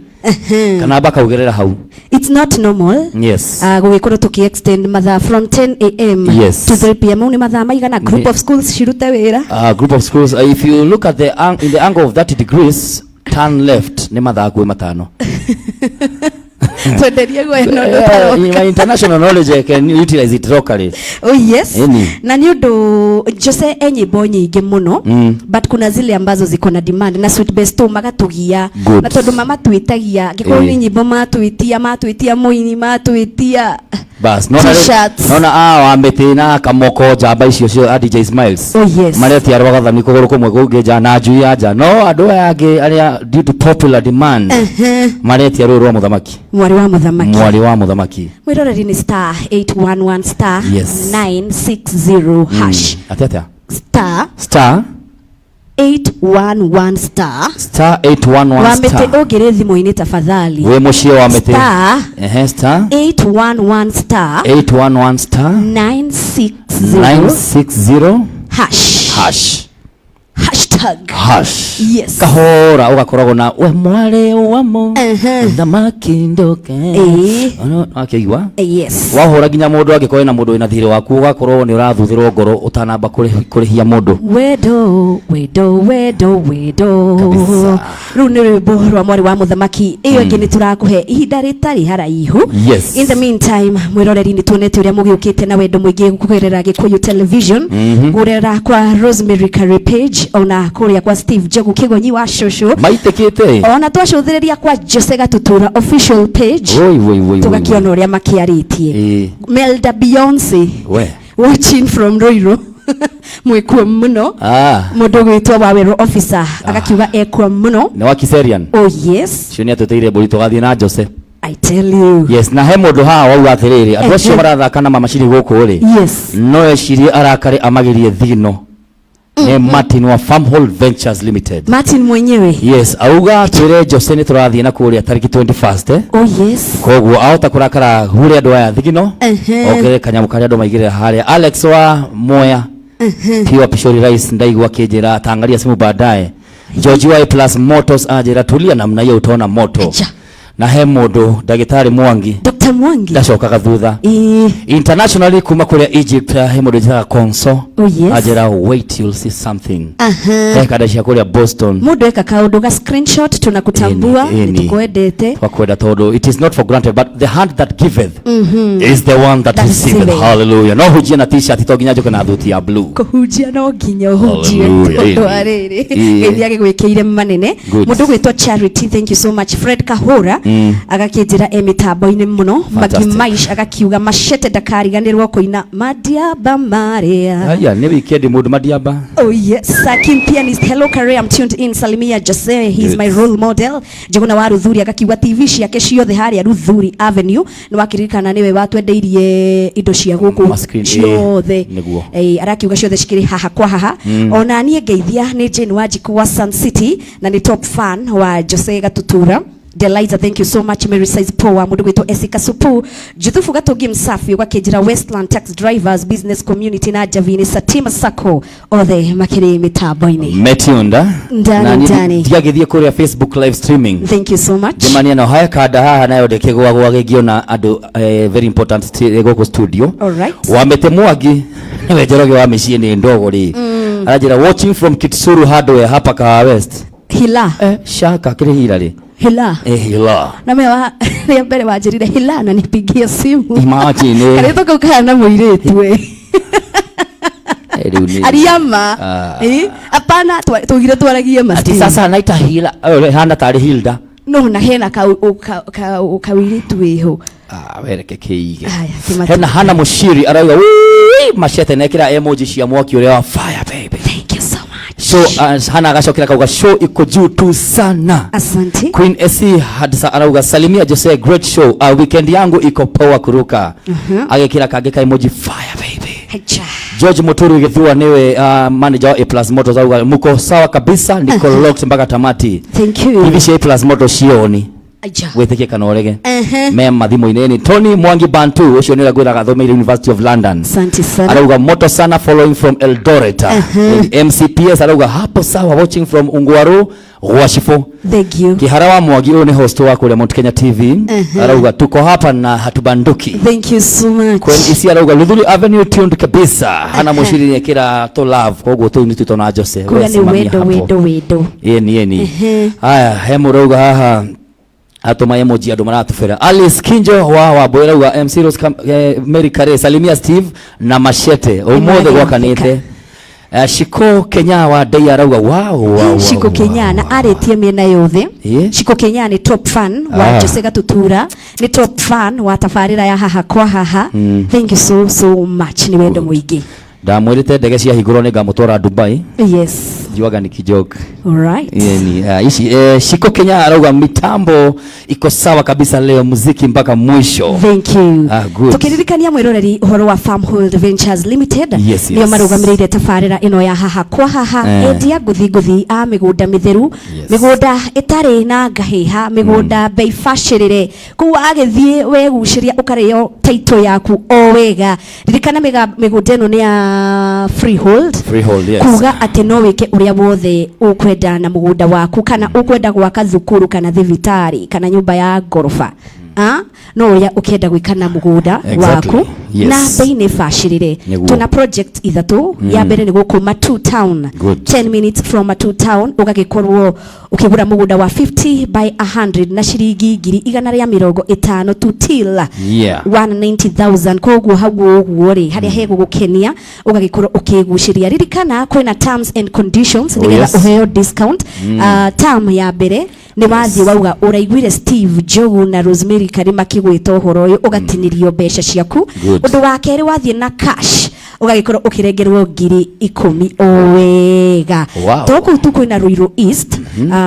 [SPEAKER 1] kana bakaugerera hau.
[SPEAKER 2] It's not normal.
[SPEAKER 1] Yes.
[SPEAKER 2] Gũgĩkorwo tũkĩ extend mathaa from 10 a.m.
[SPEAKER 1] Yes.
[SPEAKER 2] to 3 p.m. Mau nĩ mathaa maigana group of schools cirute wĩra?
[SPEAKER 1] Group of schools, if you look at the in the angle of 30 degrees, turn left, nĩ mathaa hakuhĩ 5.
[SPEAKER 2] Twenderie guoya no
[SPEAKER 1] In my international knowledge I can utilize it locally.
[SPEAKER 2] Oh yes.
[SPEAKER 1] Ĩni.
[SPEAKER 2] Na nĩ ũndũ Jose e nyĩmbo nyingĩ mũno, but kuna zile ambazo ziko na demand na Sweet Besto magatũgia.
[SPEAKER 1] Good.
[SPEAKER 2] Na tondũ mamatwĩtagia angĩkorwo nĩ nyĩmbo matwĩtia, matwĩtia mũini, matwĩtia
[SPEAKER 1] Bas, nona
[SPEAKER 2] T-shirts.
[SPEAKER 1] nona a wa mĩtĩ na kamoko njamba icio cio a DJ Smiles.
[SPEAKER 2] Oh yes.
[SPEAKER 1] Maretia rwagathani kũgũrũ kũmwe kũngĩ nja na njui ya nja, no andũ aya angĩ arĩa due to popular demand maretia rũĩ rwa mũthamaki.
[SPEAKER 2] Mwarĩ wa mũthamaki.
[SPEAKER 1] Mwarĩ wa mũthamaki.
[SPEAKER 2] Mwĩroreri nĩ *811 star 960 hash.
[SPEAKER 1] Atĩa atĩa?
[SPEAKER 2] Star
[SPEAKER 1] Star
[SPEAKER 2] 811 star.
[SPEAKER 1] Star 811
[SPEAKER 2] Wa mĩtĩ
[SPEAKER 1] star.
[SPEAKER 2] Ũngĩrĩ thimũ-inĩ tafadhali.
[SPEAKER 1] Wĩ mũciĩ wa mĩtĩ.
[SPEAKER 2] Star
[SPEAKER 1] Ehe, star
[SPEAKER 2] 811 star
[SPEAKER 1] 811 star
[SPEAKER 2] 960
[SPEAKER 1] 960
[SPEAKER 2] hash.
[SPEAKER 1] Hash.
[SPEAKER 2] Hashtag.
[SPEAKER 1] Hash.
[SPEAKER 2] Yes.
[SPEAKER 1] Kahora ũgakoragwo na we mwarĩ wa mũthamaki ndoke. Akĩigua
[SPEAKER 2] Yes.
[SPEAKER 1] wahũra nginya mũndũ angĩkorwo ena mũndũ wĩna thirĩ waku, ũgakorwo nĩ ũrathuthĩrwo ngoro ũtanamba kũrĩhia mũndũ.
[SPEAKER 2] Wendo, wendo, wendo, wendo.
[SPEAKER 1] Kabisa.
[SPEAKER 2] Rĩu nĩ rwĩmbo rwa mwarĩ wa mũthamaki. Ĩyo ĩngĩ nĩ tũrakũhe ihinda rĩtarĩ haraihu.
[SPEAKER 1] Yes.
[SPEAKER 2] In the meantime, mwĩroreri, nĩ tuonete ũrĩa mũgĩũkĩte na wendo mũingĩ kũgerera Gĩkũyũ Television, kũgerera kwa Rosemary Curry page, ona kũrĩa kwa Steve Njogu Kĩgonyi wa cũcũ,
[SPEAKER 1] Maitĩkĩte.
[SPEAKER 2] Ona twacũthĩrĩria kwa Jose Gatutura official page,
[SPEAKER 1] Oi, oi, oi, oi.
[SPEAKER 2] tũgakĩona ũrĩa makĩarĩtie. Melda Beyonce
[SPEAKER 1] We.
[SPEAKER 2] watching from Ruiru, mwĩkuo mũno. Mũndũ gwĩtwo Wawerũ officer agakiuga ekuo mũno.
[SPEAKER 1] Nĩ wa Kiserian.
[SPEAKER 2] Oh yes.
[SPEAKER 1] Cio nĩ atwĩtĩire mbũri tũgathiĩ na Jose.
[SPEAKER 2] I tell you.
[SPEAKER 1] Yes, na he mũndũ haha wauga atĩrĩrĩ, andũ acio marathaka na mamacini gũkũ rĩ, no ecirie arakare amagirie thigino, nĩ Martin wa Farmhold Ventures Limited.
[SPEAKER 2] Martin mwenyewe.
[SPEAKER 1] Yes, auga twĩre Jose nĩ tũrathiĩ na kũrĩa tarĩki 21st, eh?
[SPEAKER 2] Oh yes.
[SPEAKER 1] Koguo ahota kũrakara hure andũ aya thigino, ongerere kanyamũ karĩa andũ maigĩrĩra harĩa. Alex wa Moya Pure Pishori Rice ndaigua akĩnjĩra tangaria simu baadaye. George wa A Plus Motors anjĩra tulia namna hiyo utaona moto.
[SPEAKER 2] Acha.
[SPEAKER 1] Na he mũndũ ndagĩtarĩ Mwangi.
[SPEAKER 2] Dr. Mwangi.
[SPEAKER 1] Ndacokaga thutha. Internationally kuma kũrĩa Egypt, he mũndũ njĩtaga Conso.
[SPEAKER 2] Oh yes.
[SPEAKER 1] Anjĩra wait, you'll see something. He kanda cia kũrĩa Boston.
[SPEAKER 2] Mũndũ eka kaũndũ ga screenshot, tunakutambua.
[SPEAKER 1] Ĩni, ĩni.
[SPEAKER 2] Nĩtũkwendete.
[SPEAKER 1] Twakwenda tondũ it is not for granted, but the hand that giveth is the one that
[SPEAKER 2] That
[SPEAKER 1] receiveth.
[SPEAKER 2] receiveth.
[SPEAKER 1] Hallelujah. No hunjie na T-shirt, to nginya njoke na thuti ya blue.
[SPEAKER 2] Kũhunjia no nginya ũhunjie.
[SPEAKER 1] Hallelujah.
[SPEAKER 2] Tondũ wa rĩrĩ, Ngai nĩ agĩgwĩkĩire manene.
[SPEAKER 1] Good.
[SPEAKER 2] Mũndũ gwĩtwo Charity, thank you so much. Fred Kahũra agakĩnjĩra e mĩtambo-inĩ mũno.
[SPEAKER 1] Fantastic.
[SPEAKER 2] Magi Maish agakiuga machete ndakariganĩrwo kũina madiaba maria.
[SPEAKER 1] Aya nĩ weekend mũndũ madiaba.
[SPEAKER 2] Oh yes, Sakim pianist. Hello Kare, I'm tuned in. Salimia Jose, he's
[SPEAKER 1] Good.
[SPEAKER 2] my role model. Njuguna wa Ruthuri agakiuga TV ciake ciothe harĩa Ruthuri Avenue. Nĩ wakiririkana nĩwe watwendeirie indo cia gũkũ
[SPEAKER 1] Ma-screen,
[SPEAKER 2] ciothe.
[SPEAKER 1] Nĩguo.
[SPEAKER 2] Arakiuga ciothe cikĩrĩ haha kwa haha. Ona niĩ ngeithia nĩ Jane Wanjiku wa Sun City na nĩ top fan wa Jose Gatutura. Deliza, thank you so much. Mary Size Poa, mundu gwitwo Esika Supu, Juthufu Gatungi Msafi ugakinjira Westland Tax Drivers Business Community na Javini Satima Sacco othe makiri mitambo-ini.
[SPEAKER 1] Metiunda.
[SPEAKER 2] Ndani,
[SPEAKER 1] Na niĩ
[SPEAKER 2] ndani.
[SPEAKER 1] ndiagĩthiĩ kũrĩa Facebook live streaming.
[SPEAKER 2] Thank you so much.
[SPEAKER 1] Njemania no haya kanda haha nayo ndĩkĩgwagwa gĩngĩona andũ very important gũkũ studio.
[SPEAKER 2] Alright.
[SPEAKER 1] Wamĩte Mwangi nĩwe Njoroge wa mĩciĩ nĩ ndogo rĩ. Aranjĩra watching from Kitsuru Hardware hapa Kahawa West.
[SPEAKER 2] Hila.
[SPEAKER 1] Shaka kĩrĩ hira rĩ.
[SPEAKER 2] Hila.
[SPEAKER 1] Hila.
[SPEAKER 2] Na me wa rĩa mbere wanjĩrire hila na nipigie simu.
[SPEAKER 1] Imagine. eh.
[SPEAKER 2] Karĩtũ kau kahana mũirĩtu we.
[SPEAKER 1] Rĩu nĩ-
[SPEAKER 2] Ariama.
[SPEAKER 1] Ah.
[SPEAKER 2] Hapana tugire twaragie ma.
[SPEAKER 1] Ati
[SPEAKER 2] Steve.
[SPEAKER 1] sasa anaita Hila. Hana tarĩ Hilda.
[SPEAKER 2] No na hena kawiritu wĩho.
[SPEAKER 1] Ah, wereke kĩige.
[SPEAKER 2] Haya, kĩmatu.
[SPEAKER 1] Hena Hana Mushiri arauga "Wii!" machete nekĩra emoji cia mwaki ũrĩa wa fire baby.
[SPEAKER 2] Thank you so much.
[SPEAKER 1] So Hana agacokera kauga show iko juu tu sana.
[SPEAKER 2] Asante.
[SPEAKER 1] Queen SC Hadsa arauga salimia Jose, great show. Weekend yangu iko poa kuruka. Agekira kangĩ ka emoji fire baby.
[SPEAKER 2] Hacha.
[SPEAKER 1] George Muturi Githua niwe manager wa A Plus Motors auga muko sawa kabisa, niko locked mpaka tamati.
[SPEAKER 2] Thank you.
[SPEAKER 1] Hivi cia A Plus Motors cioni
[SPEAKER 2] Aja.
[SPEAKER 1] wĩtĩkie kana ũrege
[SPEAKER 2] Ehe.
[SPEAKER 1] me mathimũ-inĩ ni Tony Mwangi Bantu ũcio nĩ ũrĩa ngwĩraga athomeire University of London.
[SPEAKER 2] Asante sana.
[SPEAKER 1] Arauga moto sana following from Eldoret. MCPS arauga hapo sawa watching from Ungwaru Gwashifo.
[SPEAKER 2] Thank you.
[SPEAKER 1] Kihara wa Mwangi ũyũ nĩ host wa kũrĩa Mount Kenya TV. Arauga tuko hapa na hatubanduki.
[SPEAKER 2] Thank you so much.
[SPEAKER 1] Kwen isi arauga Luthuli Avenue tuned kabisa. Hana mushiri nekira to love koguo tu nitwitwo na Jose.
[SPEAKER 2] Kuga
[SPEAKER 1] We
[SPEAKER 2] nĩ
[SPEAKER 1] simamia
[SPEAKER 2] wendo
[SPEAKER 1] hapo.
[SPEAKER 2] wendo wendo.
[SPEAKER 1] Yeni yeni. Haya, he mũrauga haha atũma emoji andũ maratũbĩra. Alice Kinjo wa Wambũi arauga MC Rose Mary Kare salimia Steve na Machete ũmũthĩ
[SPEAKER 2] Nĩmagĩthĩka.
[SPEAKER 1] gwakanĩte. Shiko Kenya wa Ndei arauga wow, wow, wow,
[SPEAKER 2] Shiko
[SPEAKER 1] wow,
[SPEAKER 2] Kenya na
[SPEAKER 1] wow.
[SPEAKER 2] arĩtie mĩena yothe.
[SPEAKER 1] Ĩ?
[SPEAKER 2] Shiko Kenya nĩ top fan wa
[SPEAKER 1] Ah.
[SPEAKER 2] Jose Gatutura, nĩ top fan wa tabarĩra ya haha kwa haha. Thank you so so much, nĩ wendo mũingĩ.
[SPEAKER 1] Ndamwĩrĩte ndege ciahingũrwo nĩ ngamũtwara Dubai.
[SPEAKER 2] Yes.
[SPEAKER 1] Njuaga nĩ kijoke.
[SPEAKER 2] All right.
[SPEAKER 1] Yeni, ici Shiko Kenya arauga mitambo iko sawa kabisa leo, muziki mpaka mwisho.
[SPEAKER 2] Thank you.
[SPEAKER 1] Ah, good.
[SPEAKER 2] Tukĩririkania mwĩroreri ũhoro wa Farmhold Ventures Limited
[SPEAKER 1] Yes,
[SPEAKER 2] nĩo
[SPEAKER 1] yes.
[SPEAKER 2] marũgamĩrĩire tabarĩra ĩno ya haha kwa haha. Endia ngũthi ngũthi a mĩgũnda mĩtheru, mĩgũnda ĩtarĩ na ngahĩha, mĩgũnda bei bacĩrĩre kũu agĩthiĩ wegucĩria ũkarĩo title yaku o wega. Ririkana mĩgũnda ĩno nĩ ya freehold.
[SPEAKER 1] Freehold, yes.
[SPEAKER 2] Kuga atĩ no wĩke ũrĩa wothe ũkwenda na mũgũnda waku, kana ũkwenda gwaka thukuru kana thibitarĩ kana nyũmba ya ngoroba. No ũrĩa ũkĩenda gwĩka na mũgũnda
[SPEAKER 1] Exactly.
[SPEAKER 2] waku.
[SPEAKER 1] Yes.
[SPEAKER 2] Na bei nĩ bacĩrĩre.
[SPEAKER 1] Nĩguo.
[SPEAKER 2] Tuna project ithatũ. Ya mbere nĩ gũkũ Matu Town.
[SPEAKER 1] Good.
[SPEAKER 2] 10 minutes from Matu Town ũgagĩkorwo ũkĩgũra mũgũnda wa 50 by 100 na ciringi ngiri igana rĩa mĩrongo ĩtano to till 190,000. Koguo hau ũguo rĩ harĩa hegũgũkenia ũgagĩkorwo ũkĩgucĩria. Ririkana kwĩna terms and conditions
[SPEAKER 1] Oh,
[SPEAKER 2] nĩgetha
[SPEAKER 1] yes.
[SPEAKER 2] ũheo discount. Term ya mbere nĩ wathiĩ wauga ũraiguire Steve Njogu na Rosemary Karima makĩgwĩta ũhoro ũyũ ũgatinĩrio mbeca ciaku.
[SPEAKER 1] Good.
[SPEAKER 2] Ũndũ wa kerĩ wathiĩ na cash ũgagĩkorwo ũkĩrengerwo ngiri ikũmi o wega.
[SPEAKER 1] Wow.
[SPEAKER 2] To kũu tu kwĩna Ruiru East,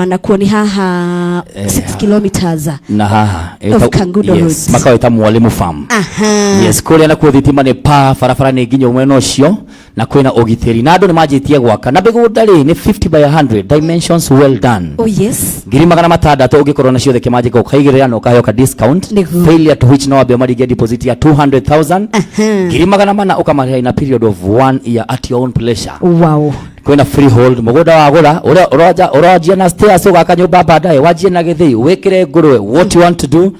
[SPEAKER 2] nakuo nĩ haha 6 kilometers
[SPEAKER 1] Na haha
[SPEAKER 2] of Kangundo
[SPEAKER 1] yes,
[SPEAKER 2] Road.
[SPEAKER 1] makawĩta Mwalimu Farm.
[SPEAKER 2] Aha.
[SPEAKER 1] Yes, kũrĩa nakuo thitima nĩ pa barabara nĩ nginya mwena ũcio na kwĩna ũgitĩri na andũ nĩ manjĩtie gwaka na mĩgũnda rĩ nĩ 50 by 100 dimensions well done.
[SPEAKER 2] Oh yes.
[SPEAKER 1] Ngiri magana matandatũ ũngĩkorwo na ciothe kĩmanjĩka ũkaigĩrĩra na ũkaheo ka discount.
[SPEAKER 2] Nĩguo.
[SPEAKER 1] Failure to which no wambe ũmaringie deposit ya 200,000. Ngiri magana mana ũkamarĩha in a period of 1 year at your own pleasure.
[SPEAKER 2] Wow.
[SPEAKER 1] Kwĩna freehold mũgũnda wagũra ũrĩa ũranjia na stairs ũgaka nyũmba baadaye wanjie na gĩthĩi wĩkĩre ngũrwe, what you want to do,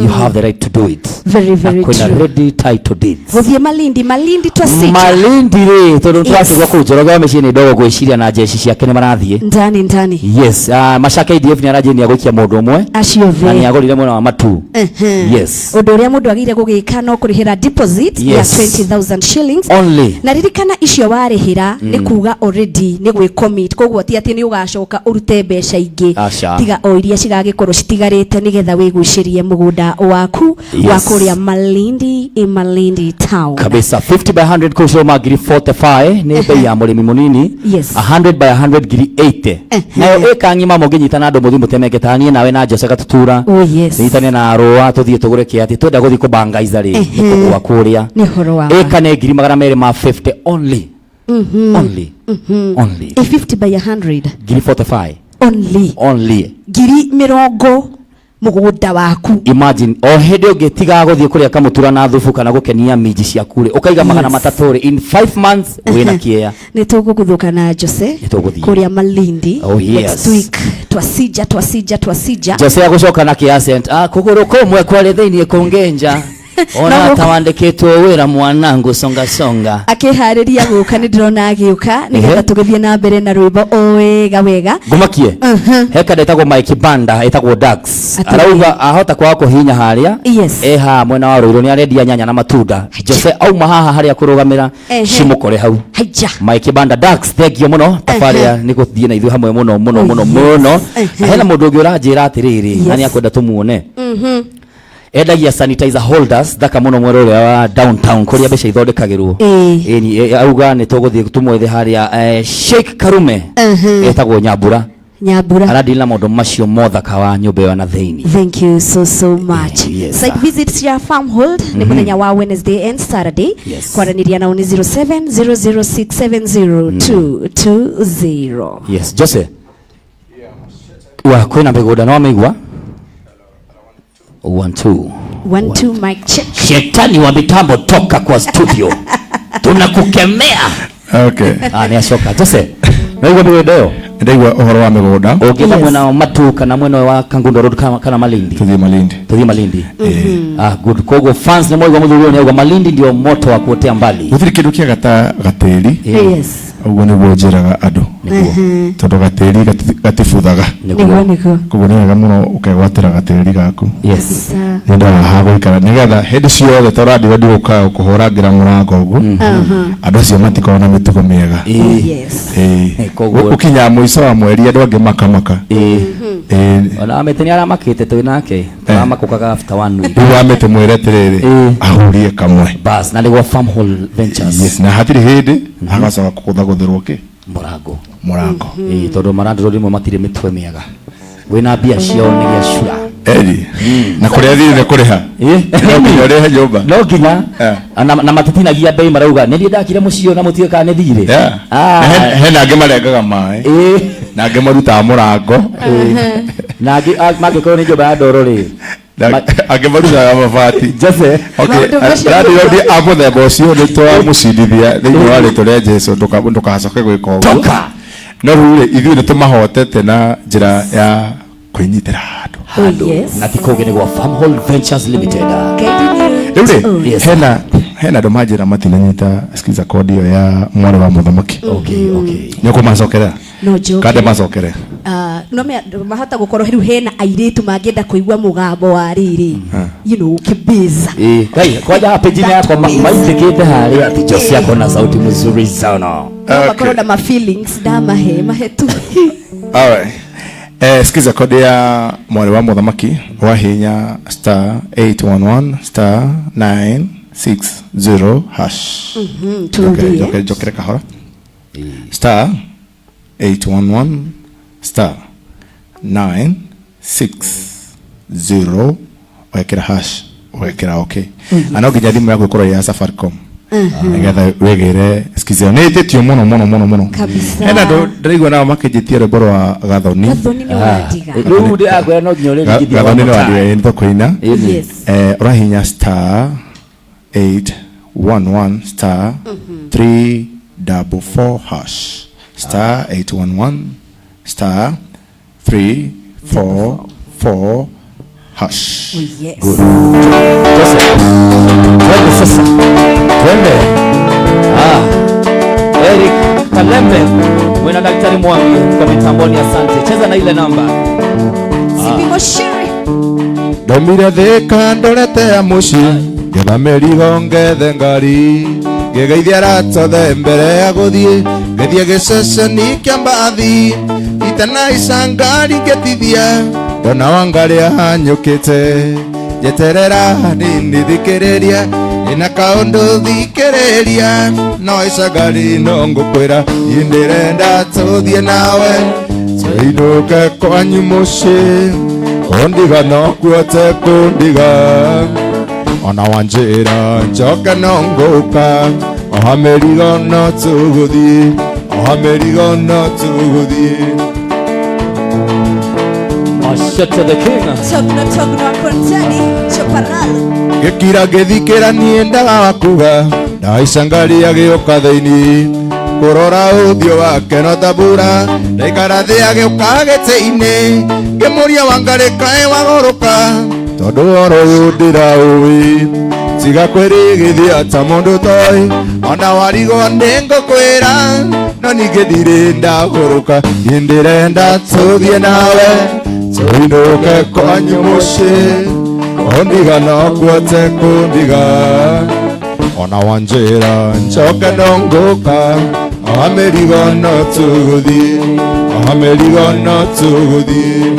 [SPEAKER 1] you have the right to do it.
[SPEAKER 2] Very, very
[SPEAKER 1] Na kwĩna
[SPEAKER 2] true.
[SPEAKER 1] ready title deeds.
[SPEAKER 2] Gũthiĩ Malindi, Malindi twasija.
[SPEAKER 1] Malindi rĩ tondũ
[SPEAKER 2] Yes.
[SPEAKER 1] twakĩgwa kũu Njoroge wa mĩciĩ nĩ ndogo gwĩciria na jeshi ciake nĩ marathiĩ.
[SPEAKER 2] Ndani ndani.
[SPEAKER 1] Yes, Masha KDF nĩ aranjia nĩ agũikia mũndũ ũmwe
[SPEAKER 2] Acio
[SPEAKER 1] na
[SPEAKER 2] the.
[SPEAKER 1] nĩ agũrire mwena wa Matu. Yes.
[SPEAKER 2] Ũndũ ũrĩa mũndũ agĩrĩire gũgĩka no kũrĩhĩra deposit ya
[SPEAKER 1] Yes.
[SPEAKER 2] 20,000 shillings.
[SPEAKER 1] Only.
[SPEAKER 2] Na ririkana icio warĩhĩra nĩ kuga already nĩ gwĩ commit, koguo ti atĩ nĩ ũgacoka ũrute mbeca ingĩ.
[SPEAKER 1] Aca.
[SPEAKER 2] Tiga o iria cigagĩkorwo citigarĩte nĩgetha wĩgucĩrie mũgũnda waku wa kũrĩa Malindi, in Malindi town.
[SPEAKER 1] Kabisa 50 by 100 kũu ciroma ngiri 45 nĩ bei ya mũrĩmi mũnini.
[SPEAKER 2] Yes.
[SPEAKER 1] 100 by 100 ngiri 80. Nayo ĩka ng'ima mũngĩnyitana andũ mũthiĩ mũtemeke ta niĩ nawe na Jose Gatutura.
[SPEAKER 2] Oh yes.
[SPEAKER 1] Nyitane na Arũa tũthiĩ tũgũre kĩatĩ twenda gũthiĩ kũbangaiza rĩ nĩ kũgũa kũrĩa.
[SPEAKER 2] Nĩ ũhoro wa ma.
[SPEAKER 1] Ĩka nĩ ngiri magana merĩ ma 50 only. Only. Only.
[SPEAKER 2] A 50 by 100
[SPEAKER 1] Ngiri 45
[SPEAKER 2] only.
[SPEAKER 1] only.
[SPEAKER 2] Ngiri mĩrongo Mũgũnda waku.
[SPEAKER 1] Imagine o hĩndĩ ũngĩtiga gũthiĩ kũrĩa kamũtura na thubu kana gũkenia minji ciaku rĩ, ũkaiga magana 300 rĩ, in 5 months wĩna kĩea.
[SPEAKER 2] Nĩ tũgũgũthũka na Jose.
[SPEAKER 1] Nĩ tũgũthiĩ.
[SPEAKER 2] Kũrĩa Malindi.
[SPEAKER 1] Oh, yes.
[SPEAKER 2] Next week twasija twasija twasija.
[SPEAKER 1] Jose agũcoka na kĩ accent, ah, kũgũrũ kũmwe kwarĩ thĩiniĩ kũngĩ nja ona
[SPEAKER 2] No,
[SPEAKER 1] ta wandĩkĩtwo wĩra mwanangu songa songa.
[SPEAKER 2] Akĩharĩria gũka, nĩ ndĩrona agĩũka nĩgetha tũgĩthiĩ na mbere na rwĩmbo o wega wega.
[SPEAKER 1] Ngumakie he kanda ĩtagwo Mike Banda, ĩtagwo Dax.
[SPEAKER 2] Atũrĩ.
[SPEAKER 1] Arauga ahota kwaga kũhihinya harĩa e haha mwena wa Ruiru, nĩ arendia nyanya na matunda. Jose auma haha harĩa kũrũgamĩra, cimũkore hau.
[SPEAKER 2] Haija.
[SPEAKER 1] Mike Banda Dax, thengio mũno tabarĩra nĩ gũthiĩ na ithuĩ hamwe mũno mũno mũno mũno. Hena mũndũ ũngĩ ũranjĩra atĩrĩrĩ, na nĩ akwenda tũmuone, endagia sanitizer holders thaka mũno mwena ũrĩa wa downtown kũrĩa mbeca ithondekagĩrwo. Ĩni, auga nĩ tũgũthiĩ tũmwethe harĩa, Sheikh Karume, etagwo Nyambura.
[SPEAKER 2] Nyambura.
[SPEAKER 1] Aradili na maũndũ macio mothaka wa nyũmba ĩyo na thĩinĩ.
[SPEAKER 2] Thank you so so much.
[SPEAKER 1] Yes,
[SPEAKER 2] Site
[SPEAKER 1] sir.
[SPEAKER 2] visits ya Farmhold ni muthenya wa Wednesday and Saturday. Kwaranĩria nao nĩ 0700670220.
[SPEAKER 1] Yes, Jose wa kwĩna mĩgũnda no amĩigua. One two.
[SPEAKER 2] One two, mic check.
[SPEAKER 1] Shetani wa mitambo, toka kwa studio, tunakukemea.
[SPEAKER 3] Okay.
[SPEAKER 1] Ah, nĩ acoka. Jose, no igua mĩgũnda ĩyo?
[SPEAKER 3] Ndaigua ũhoro wa mĩgũnda.
[SPEAKER 1] Ũngĩenda mwena wa Matu kana mwena wa Kangundo Road kana Malindi?
[SPEAKER 3] Tũthiĩ Malindi.
[SPEAKER 1] Tuthiĩ Malindi. Ah, good. Koguo fans nĩ mwaigua mũthuri ũyũ nĩ auga Malindi ndio moto wa kuotea mbali.
[SPEAKER 3] Gũtirĩ kĩndũ kĩega ta gatĩri. Ũguo nĩguo njĩraga andũ, tondũ gatĩri gatibuthaga.
[SPEAKER 2] Nĩguo nĩguo.
[SPEAKER 3] Koguo nĩ wega mũno ũkegwatĩra gatĩri gaku
[SPEAKER 1] Yes.
[SPEAKER 3] nĩ ũndũ wa ha gũikara, nĩgetha hĩndĩ ciothe ta ũrandira ndigũkaga kũhũrangĩra mũrango ũguo, andũ acio matikoragwo na mĩtugo mĩega. Ĩĩ.
[SPEAKER 1] Koguo
[SPEAKER 3] Ũkinyaga mũico wa mweri andũ angĩ makamaka. Ĩĩ.
[SPEAKER 1] Ona amĩte nĩ aramakĩte twĩ nake, tũramakũkaga after one week.
[SPEAKER 3] Rĩu wamĩte mwĩre atĩrĩrĩ, ahurie kamwe.
[SPEAKER 1] Bas, na nĩguo Farmhall Ventures.
[SPEAKER 3] Yes, na hatirĩ hĩndĩ agacoka kũgũthagũthĩrwo kĩ
[SPEAKER 1] mũrango.
[SPEAKER 3] Mũrango.
[SPEAKER 1] Ĩĩ, tondũ marandĩrwo rĩmwe matirĩ mĩtwe mĩega, wĩna mbia ciao nĩ gĩacura.
[SPEAKER 3] Eri na kũrĩa thirĩ nĩ kũrĩha. No nginya ũrĩhe nyũmba.
[SPEAKER 1] No nginya. Na matitinagia bei, marauga nĩ niĩ ndakire mũciĩ ũyũ na mũtiũĩ kana nĩ thirĩ.
[SPEAKER 3] Na hena angĩ marengaga maĩ na angĩ marutaga mũrango.
[SPEAKER 1] Na angĩ mangĩkorwo nĩ nyũmba ya ndoro rĩ,
[SPEAKER 3] Na angĩ marutaga mabati.
[SPEAKER 1] Jose.
[SPEAKER 3] Okay,
[SPEAKER 2] Maũndũ macio
[SPEAKER 3] landlord a mũthemba ũcio nĩ twamũcindithia thĩinĩ wa rĩtwa rĩa Jesu, ndũgacoke gwĩka ũguo.
[SPEAKER 1] Toka.
[SPEAKER 3] No rĩu rĩ, ithuĩ nĩ tũmahotete na njĩra ya kwĩnyitĩra handũ.
[SPEAKER 2] Oh, yes.
[SPEAKER 1] Na ti kũngĩ nĩ gwa Farmhall Ventures Limited.
[SPEAKER 2] Guiding you
[SPEAKER 3] Rĩu rĩ,
[SPEAKER 2] to
[SPEAKER 1] Yes.
[SPEAKER 3] hena andũ manjĩra matinanyita skiza kodi ĩyo ya mwarĩ wa mũthamaki.
[SPEAKER 1] Okay.
[SPEAKER 3] Nĩ ũkũmacokerera?
[SPEAKER 2] No njoke.
[SPEAKER 3] Kande macokere.
[SPEAKER 2] Ah, no mahota gũkorwo rĩu hena airĩtu mangĩenda kũigua mũgambo wa rĩrĩ, kĩbiza.
[SPEAKER 1] Eh, kai kwanja page yakwa maitĩkĩte harĩa ati Jose ako na sauti mzuri sana.
[SPEAKER 2] No makorwo na ma feelings ndamahe mahe tu.
[SPEAKER 3] Alright. Sikiza kodi ya mwarĩ wa mũthamaki, wahinya *811 *960 hash.
[SPEAKER 2] Turudie.
[SPEAKER 3] Njokere kahora. *811 *960 ũgekĩra hash, ũgekĩra okay. Na no nginya thimũ yaku ĩkorwo ĩ ya Safaricom nĩgetha wĩgĩre skiza ĩyo. Nĩ ĩtĩtio mũno mũno mũno mũno.
[SPEAKER 2] Kabisa.
[SPEAKER 3] Hena andũ ndĩraigua nao makĩnjĩtia rwĩmbo rwa Gathoni.
[SPEAKER 2] Gathoni nĩ wandiga.
[SPEAKER 1] Rĩu ndĩrakwĩra no nginya ũrĩringithie
[SPEAKER 3] Gathoni
[SPEAKER 1] one
[SPEAKER 3] nĩ
[SPEAKER 1] more time.
[SPEAKER 3] wandiga nĩ tũkũina.
[SPEAKER 2] Yes.
[SPEAKER 3] Ũrahinya *811 *344 hash, *811 *344 hash.
[SPEAKER 2] Oh, yes.
[SPEAKER 1] Jose. Twende sasa. Twende. Ah. Eric Kalembe mwena Daktari Mwangi kwa mitamboni, asante. Cheza na ile namba.
[SPEAKER 2] Sipimo shiri.
[SPEAKER 3] Ndaumire thika ndorete ya mũciĩ, ngetha mĩrigo, ngethe ngari, ngĩgeithia arata othe mbere ya gũthiĩ, ngĩthiĩ gĩceceni kĩa mbathi, itanaica ngari ngĩtithia, ndona Wangarĩ ahanyũkĩte, njeterera hanini thikĩrĩria, ina kaũndũ thikĩrĩria, no ica ngari no ngũkwĩra, niĩ ndĩrenda tũthiĩ nawe tũinũke kwanyu mũciĩ, kũndiga no kuote kũndiga, ona wanjĩra njoke no ngũka, oha mĩrigo no tũgũthiĩ, oha mĩrigo no tũgũthiĩ.
[SPEAKER 1] Machete the King.
[SPEAKER 2] Togno togno akontani Choparal.
[SPEAKER 3] Gĩkira ngĩthikĩra niĩ ndaga kuga ndaica ngari agĩũka thĩinĩ kũrora ũthiũ wake no ta mbura ndaikara thĩ agĩũka gĩtĩ-inĩ ngĩmũria wangarĩ kaĩ wagũrũka tondũ ũhoro ũyũ ndĩraũĩ tiga kwĩrĩgithia ta mũndũ toĩ ona warigwo nĩ ngũkwĩra no ningĩ ndirĩ ndagũrũka niĩ ndĩrenda tũthiĩ nawe tũinũke kwanyu mũciĩ kũndiga no kuote kũndiga ona wanjĩra njoke no ngũka oha mĩrigo no tũgũthiĩ oha mĩrigo no tũgũthiĩ.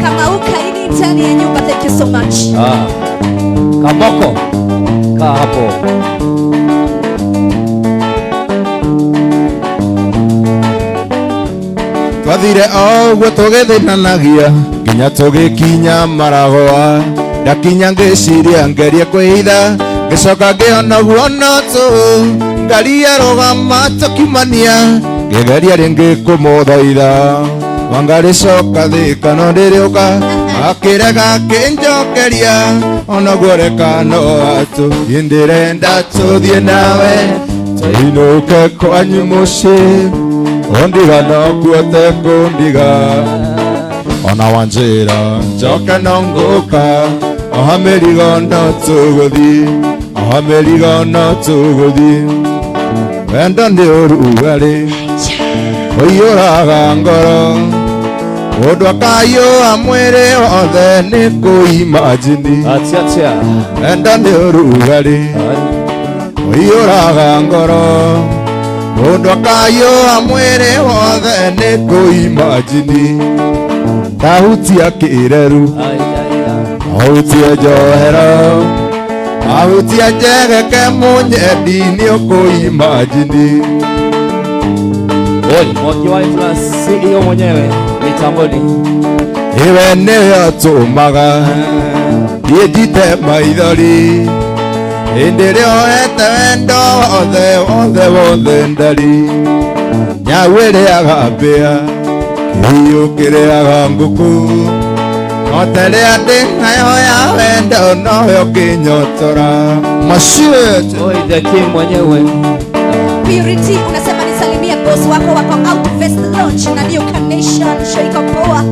[SPEAKER 2] Kamau Kaini ndani ya nyumba, thank you so much.
[SPEAKER 1] Ah. Kamoko. Kaa hapo.
[SPEAKER 3] Twathire o ũguo tũgĩthĩnanagia nginya tũgĩkinya Maragwa ndakinya ngĩciria ngerie kwĩhitha ngĩcoka ngĩona ũguo no tũhũ ngari yarũgama tũkiumania ngĩgeria rĩngĩ kũmũthaitha wangarĩ coka thĩ kana ndĩrĩũka akĩrega akĩnjokeria onaguo reka no atũ niĩ ndĩrenda tũthiĩ nawe tũinũke kwanyu mũciĩ kũndiga no kuote kũndiga ona wanjĩra njoke no ngũka oha mĩrigo no tũgũthiĩ oha mĩrigo no tũgũthiĩ wendo nĩ ũrugarĩ ũiyũraga ngoro mũndũ akaiyũa mwĩrĩ wothe nĩ kũimajini
[SPEAKER 1] Atia atia.
[SPEAKER 3] wendo nĩ ũrugarĩ ũiyũraga ngoro mũndũ akaiyũa mwĩrĩ wothe nĩ kũimajini tahutia kĩreru
[SPEAKER 1] Ai ai ai.
[SPEAKER 3] ahutie njohero ahutie njegeke mũnyendi nĩ ũkũimajini.
[SPEAKER 1] Oi, Mwangi wa Influence CEO mwenyewe mitamboni.
[SPEAKER 3] Iwe nĩyo tũmaga niĩ njite maithori hĩndĩ ĩrĩa ohete wendo wothe wothe wothe ndari nyau ĩrĩaga mbĩa kĩhiũ kĩrĩaga ngũkũ ota ĩrĩa ndĩ nayo ya wendo noyo kĩnyotora Machete.
[SPEAKER 1] Oi, the King mwenyewe.
[SPEAKER 2] Purity unasema nisalimie boss wako wako Outfest Lounge na New Carnation show iko poa.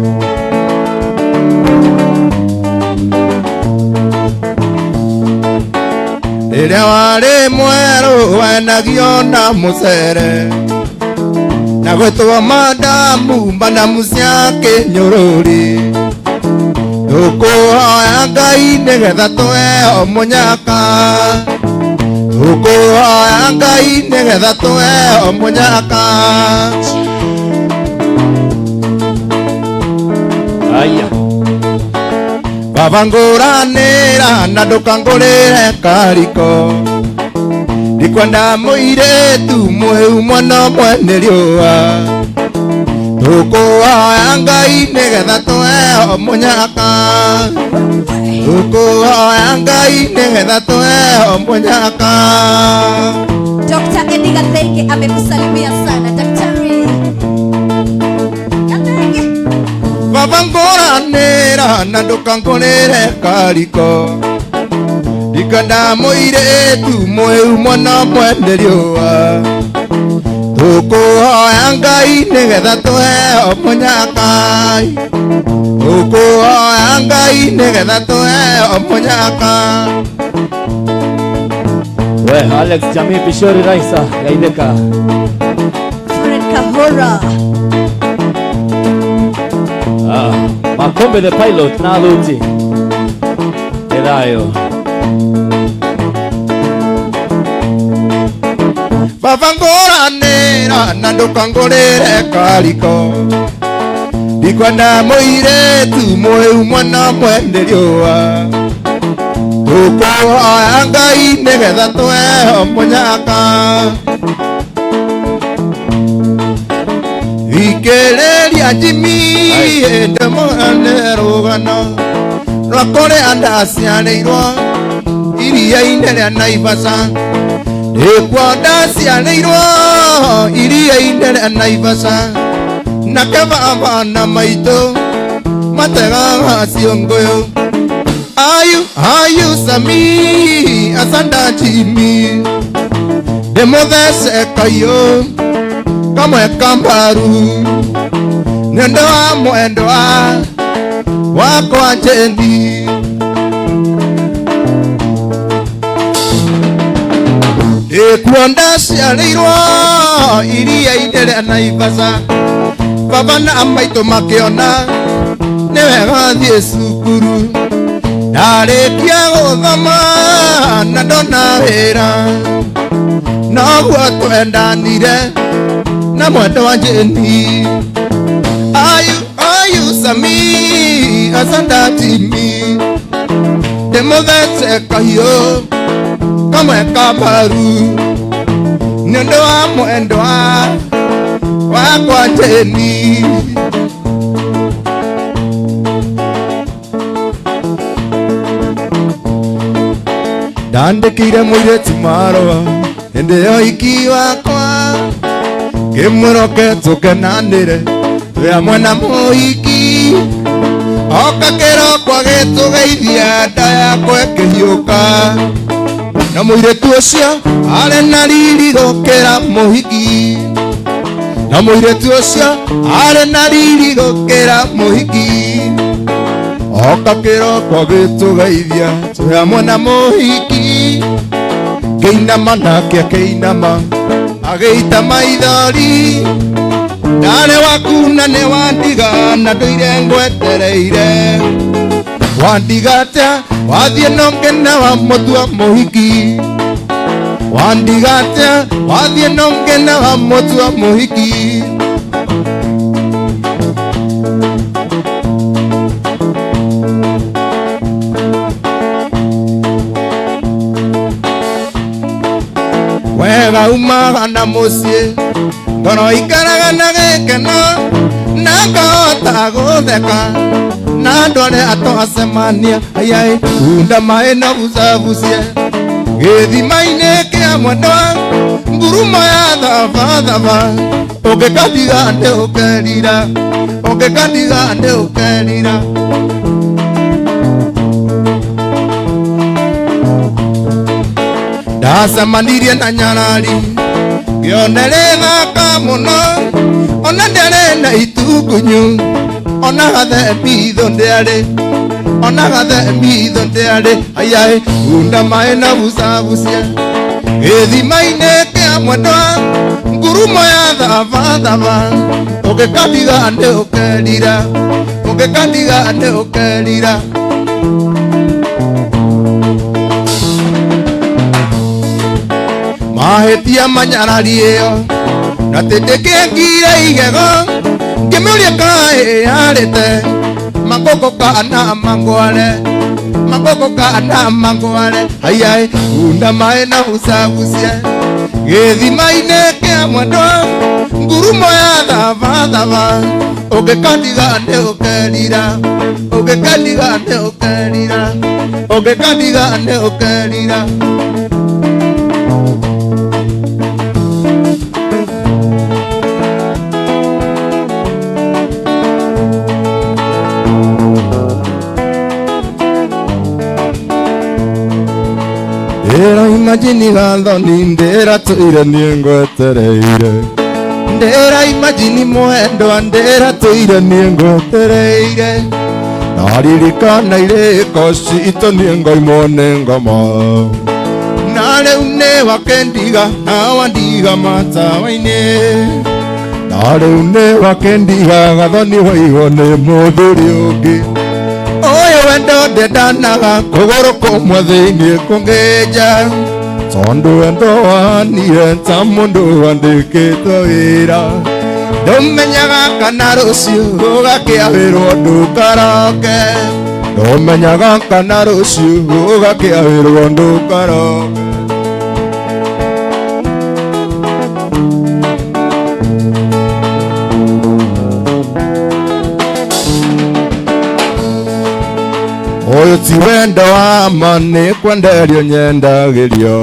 [SPEAKER 3] Rĩrĩa warĩ mwerũ wenagio na mũcere na gwĩtwo madamu madamu cia kĩnyũrũri tũkũhoya Ngai nĩgetha tũheo mũnyaka tũkũhoya Ngai nĩgetha tũheo mũnyaka.
[SPEAKER 1] Aya.
[SPEAKER 3] Baba ngũranĩra na ndũkangũrĩre kariko ndikwenda mũirĩtu mũhĩu mwana ũmwe nĩ riũa tũkũhoya Ngai nĩgetha tũheo mũnyaka tũkũhoya Ngai nĩgetha tũheo mũnyaka.
[SPEAKER 2] Dr. Eddie Gathenge amekusalimia sana daktari. Gathenge.
[SPEAKER 3] Baba ngũranĩra na ndũkangũrĩre kariko ndikwenda mũirĩtu mũhĩu mwana ũmwe nĩ riũa tũkũhoya Ngai nĩgetha tũheo mũnyaka tũkũhoya Ngai nĩgetha tũheo mũnyaka.
[SPEAKER 1] We, Alex Jamii Pishori Raisa Gaideka.
[SPEAKER 2] Fred Kahora.
[SPEAKER 1] Ah, Makombe the pilot na Luti. Elayo.
[SPEAKER 3] Baba ngũranĩra na ndũkangũrĩre kariko ndikwenda mũirĩtu mũhĩu mwana ũmwe nĩ riũa tũkũhoya Ngai nĩgetha tũheo mũnyaka thikĩrĩria Jimmy ndĩmũhane rũgano rwa kũrĩa ndaciarĩirwo iria-inĩ rĩa Naivasha ndĩkuo ndaciarĩirwo iria-inĩ rĩa Naivasha nake baba na maitũ Mategaga ciũngũyũ. Ayu ayu sami asanda jimi. Ndĩmũthece kayũ kamwe kambaru nĩ ũndũ wa mwendwa wakwa Jeni. Ĩkuo ndaciarĩirwo iria-inĩ rĩa Naivasha, baba na maitũ makĩona nĩ wega thiĩ cukuru. Ndarĩkia gũthoma na ndona wĩra, noguo twendanire na mwendwa Jeni. Ayu ayu sami asanda jimi. Ndĩmũthece kahiũ kamwe kambaru nĩ ũndũ wa mwendwa wakwa Jeni. Ndandĩkĩire mũirĩtu marũa hĩndĩ ya ũhiki wakwa, ngĩmwĩra tũkenanĩre twĩ hamwe na mũhiki. Oka kĩroko agĩtũgeithia nda yakwa ĩkĩhiũka, na mũirĩtu ũcio arĩ na riri gũkĩra mũhiki. Na mũirĩtu ũcio arĩ na riri gũkĩra mũhiki. Oka kĩroko agĩtũgeithia twĩ hamwe na mũhiki. Ngĩinama nake akĩinama agĩita maithori. Ndarĩ waku na nĩ wandiga na ndũire ngwetereire. Wandiga atĩa wathiĩ na ũngĩ na wamũtua mũhiki. Wandiga atĩa wathiĩ na ũngĩ na wamũtua mũhiki. Wega umaga na mũciĩ, ngoro ikaraga na gĩkeno na ngahota gũtheka na andũ arĩa twacemania. Ayai kunda maĩ na bucabucie gĩthima-inĩ kĩa mwendwa, ngurumo ya thabathaba. Ũngĩkandiga nĩ ũkerira, ũngĩkandiga nĩ ũkerira. Ndacemanirie na nyarari ngĩona ĩrĩ thaka mũno, ona ndĩarĩ na itungunyu, ona gathembitho ndĩarĩ, ona gathembitho ndĩarĩ. Ayai kunda maĩ na bucabucia gĩthima-inĩ kĩa mwendwa, ngurumo ya thabathaba. Ũngĩkandiga nĩ ũkerira, ũngĩkandiga nĩ ũkerira. Mahĩtia manyarari ĩyo na tĩndĩkĩngire igego, ngĩmĩũria kaĩ yarĩte makoko kana mangware, makoko kana mangware. Ayai kunda maĩ na bucabucie gĩthima-inĩ kĩa mwendwa, ngurumo ya thabathaba. Ũngĩkandiga nĩ ũkerira, ũngĩkandiga nĩ ũkerira, ũngĩkandiga nĩ ũkerira. Ndĩra imagine gathoni ndĩra tũire niĩ ngwetereire. Ndĩra imagine mwendwa ndĩra tũire niĩ ngwetereire. Ndaririkana irĩko citũ niĩ ngoimwo nĩ ngoma. Na rĩu nĩ wakĩndiga na wandiga matawa-inĩ. Na rĩu nĩ wakĩndiga gathoni waigwo nĩ mũthuri ũngĩ. Ũyũ wendo ndendanaga kũgũrũ kũmwe thĩinĩ kũngĩ nja. Tondũ wendo wahanire ta mũndũ wandĩkĩtwo wĩra. Ndũmenyaga kana rũciũ gũgakĩa wĩrwo ndũkaroke. Ndũmenyaga kana rũciũ gũgakĩa wĩrwo ndũkaroke. Ũyũ ti wendo wa ma nĩ kwenderio nyendagĩrio.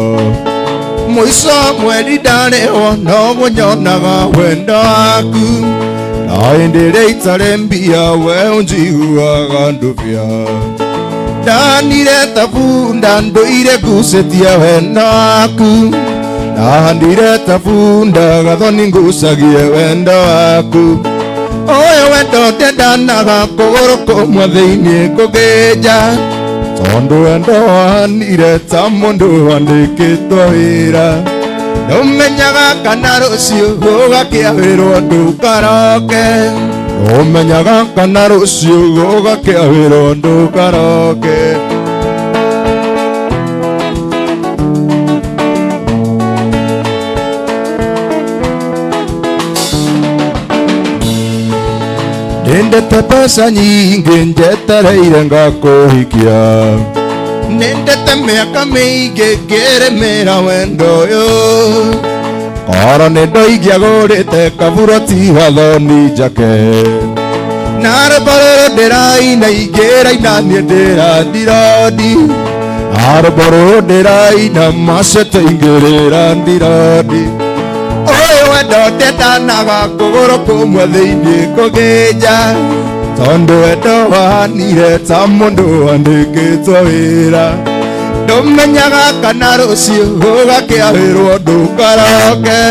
[SPEAKER 3] Mũico mweri ndarĩhwo noguo nyonaga wendo waku. Na hĩndĩ ĩrĩa itarĩ mbia we ũnjiguaga ndũbia. Ndanire ta bunda ndũire ngucĩtie wendo waku. Ndahandire ta bunda gathoni ngucagie wendo waku. Ũyũ wendo ndendanaga kũgũrũ kũmwe thĩinĩ kũngĩnja. Tondũ wendo wahanire ta mũndũ wandĩkĩtwo wĩra. Ndũmenyaga kana rũciũ gũgakĩa wĩrwo ndũkaroke. Ndũmenyaga kana rũciũ gũgakĩa wĩrwo ndũkaroke. Nĩndete mbeca nyingĩ njetereire ngakũhikia. Nĩndete mĩaka mĩingĩ ngĩrĩmĩra wendo ũyũ. Koro nĩ ndoingĩagũrĩte kaburoti wathoni njake. Na rwĩmbo rũrũ ndĩraina ingĩraina niĩ ndĩrandirodi. Na rwĩmbo rũrũ ndĩraina macete ingĩrĩra ndirodi. Ũyũ wendo ndendanaga kũgũrũ kũmwe thĩinĩ kũngĩnja. Tondũ wendo wahanire ta mũndũ wandĩkĩtwo wĩra. Ndũmenyaga kana rũciũ gũgakĩa wĩrwo ndũkaroke.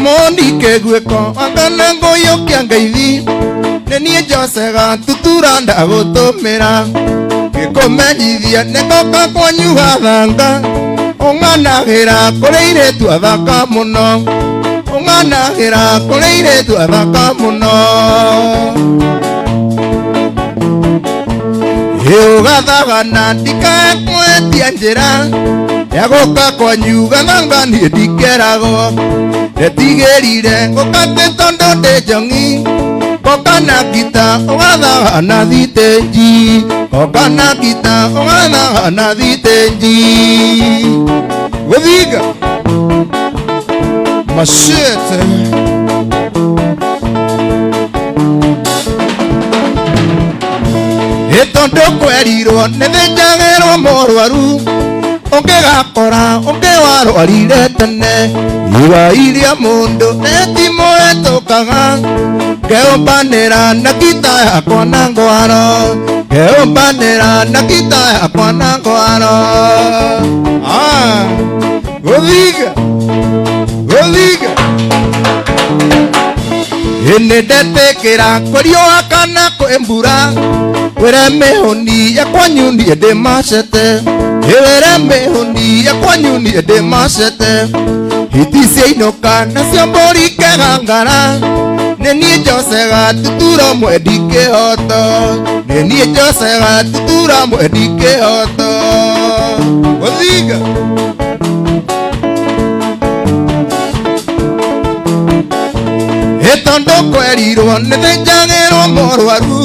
[SPEAKER 3] Monike gwĩko angana ngũyũkia ngeithi. Nĩ niĩ Josega tutura ndagũtũmĩra. Ngĩkũmenyithia nĩ ngoka kwanyu gathanga. Ũng'anagĩra kũrĩ airĩtu athaka mũno. Ũng'anagĩra kũrĩ airĩtu athaka mũno. Ũgathagana ndikae kwendia njĩra ya gũka kwanyu gathanga niĩ ndikeragwo. Ndetigĩrire gũka atĩ tondũ ndĩ njong'i. Ngoka na ngita ũgathagana thitĩnji. Ngoka na ngita ũgathagana thitĩnji. Gũthinga machete. Ĩtondũ kwerirwo nĩ thĩnjagĩrwo mũrwaru. Ũngĩgakora ũngĩ warwarire tene. Igai rĩa mũndũ rĩtimũhetũkaga. Ngeũmbanĩra na ngita yakwa na ngwaro. Ngeũmbanĩra na ngita yakwa na ngwaro. Ah, gũthinga, gũthinga. Ĩ nĩndetĩkĩra kũriũa kana kwĩ mbura. Wĩre mĩhũni ya kwanyu niĩ ndĩ macete. Wĩre mĩhũni ya kwanyu niĩ ndĩ macete. Hiti ciainũka nacio mbũri ikegangara. Nĩ niĩ Josega tutura mwendi kĩhoto. Nĩ niĩ Josega tutura mwendi kĩhoto. Gũthinga. Ĩtondũ kwerirwo nĩ thĩnjagĩrwo mũrwaru.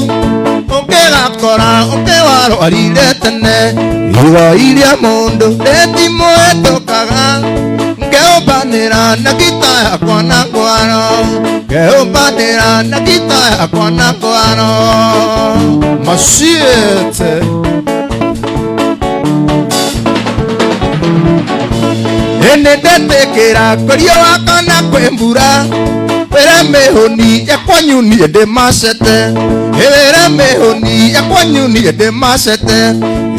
[SPEAKER 3] Ũngĩgakora ũngĩ warwarire tene. Igai rĩa mũndũ rĩtimũhetũkaga. Ngeũmbanĩra na ngita yakwa na ngwaro. Ngeũmbanĩra na ngita yakwa na ngwaro. Machete. Ĩ nĩndetĩkĩra kũriũa kana kwĩ mbura. Wĩre mĩhũni ya kwanyu niĩ ndĩ macete. Wĩre mĩhũni ya kwanyu niĩ ndĩ macete.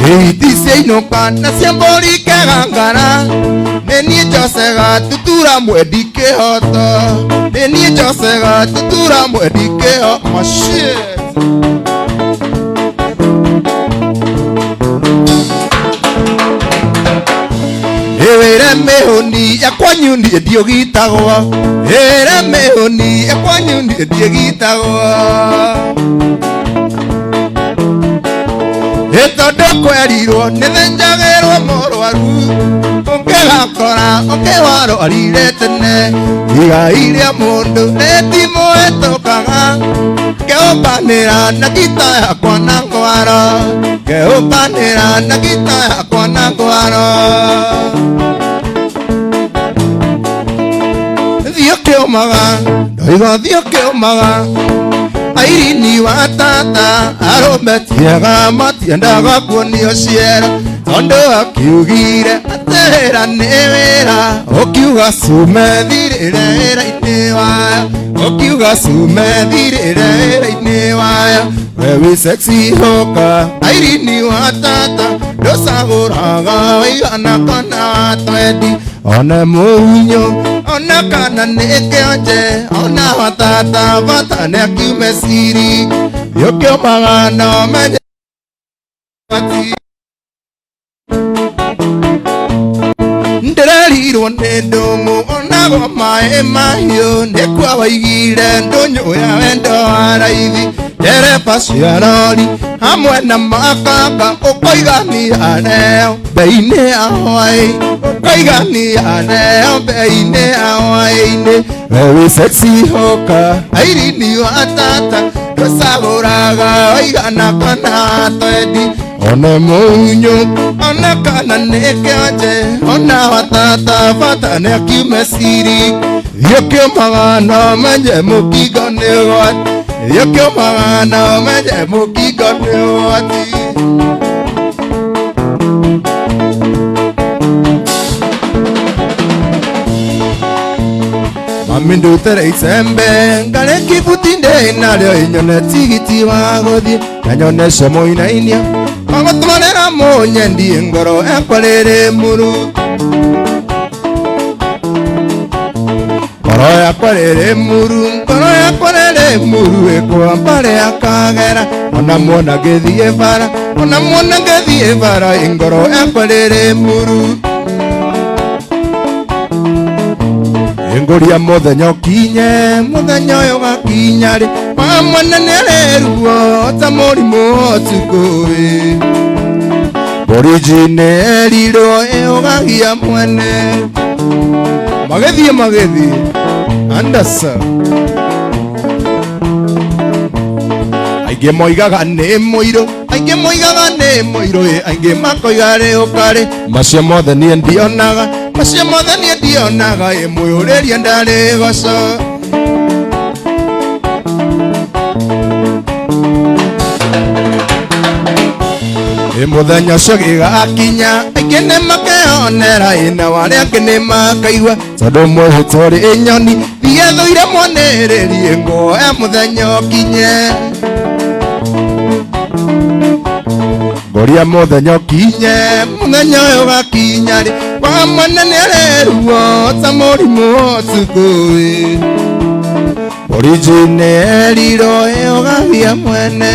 [SPEAKER 3] Hiti ciainũka nacio mbũri ikegangara. Nĩ niĩ Josega tutura mwendi kĩhoto. Nĩ niĩ Josega tutura mwendi kĩhoto. Machete. Ĩwĩre mĩhũni ya kwanyu niĩ ndiũgitagwo. Ĩwĩre mĩhũni ya kwanyu niĩ ndiũgitagwo. Ĩtondũ kwerirwo nĩ thĩnjagĩrwo mũrwaru. Ũngĩgakora ũngĩ warwarire tene. Igai rĩa mũndũ rĩtimũhetũkaga. Ngeũmbanĩra na ngita yakwa na ngwaro. Ngeũmbanĩra na ngita yakwa na ngwaro. Thiĩ ũkĩũmaga, ndoiga thiĩ ũkĩũmaga. Airini wa tata arũme tiega matiendaga kuonio ciero. Tondũ akiugire atĩ wĩra nĩ wĩra. Ũkiuga cume thirĩre wĩra-inĩ wayo. Ũkiuga cume thirĩre wĩra-inĩ wayo. We wĩ sexy hoka Airini wa tata ndũcagũraga wĩigana kana wa twendi. Ona mũhunyũ ona kana nĩ kĩonje ona wa tata bata nĩ akiume ciri. Yũkĩũmaga na ũmenye bati. Ndĩrerirwo nĩ ndũng'ũ onagwo maĩ mahiũ nĩkuo waigire ndũnyũ ya wendo wa raithi ndereba cia rori hamwe na makanga ũkoigania neo mbei-inĩ ya hwaĩ ũkoigania neo mbei-inĩ ya hwaĩ-inĩ. We wĩ sexy hoka Airini wa tata ndũcagũraga waigana kana wa twendi. Ona mũhunyũ ona kana nĩ kĩonje ona wa tata bata nĩ akiume ciri. Thiĩ ũkĩũmaga na ũmenye mũkingo nĩ ũgwati. Thiĩ ũkĩũmaga na ũmenye mũkingo nĩ ũgwati. Mami ndutere icembe ngarĩ kibuti ndĩ narĩo inyone tigiti wa gũthiĩ na nyone cio mũinainia wagũtwarĩra mũnyendi ngoro yakwa rĩrĩ muru. Ngoro yakwa rĩrĩ muru, ngoro yakwa rĩrĩ muru ĩkwa mbarĩ ya Kagera. Ona muona ngĩthiĩ bara, ona muona ngĩthiĩ bara ngoro yakwa rĩrĩ muru. Ngũria mũthenya ũkinye, mũthenya ũyũ ũgakinya rĩ, wa mwene nĩarĩruo ta mũrimũ ũtukũ ĩ. Borithi nĩerirwo ĩũgagia mwene. Magĩthiĩ magĩthiĩ Anderson. Aingĩ moigaga nĩ mũirũ, aingĩ moigaga nĩ mũirũ ĩ, aingĩ makoiga rĩ ũkarĩ. Macio mothe niĩ ndionaga, macio mothe niĩ ndionaga ĩ, mũyũrĩrie ndarĩ goco. Ĩ mũthenya ũcio gĩgakinya, aingĩ nĩ makeyonera ĩ, na arĩa angĩ nĩ makaigua tondũ mwĩhĩtwo rĩ nyoni thiĩ thũire mwanĩrĩrie ngoya mũthenya ũkinye. Ngũria mũthenya ũkinye, mũthenya ũyũ ũgakinya rĩ, wa mwene nĩareruo ta mũrimũ ũtukũ ĩ. Borithi nĩerirwo ĩũgagia mwene.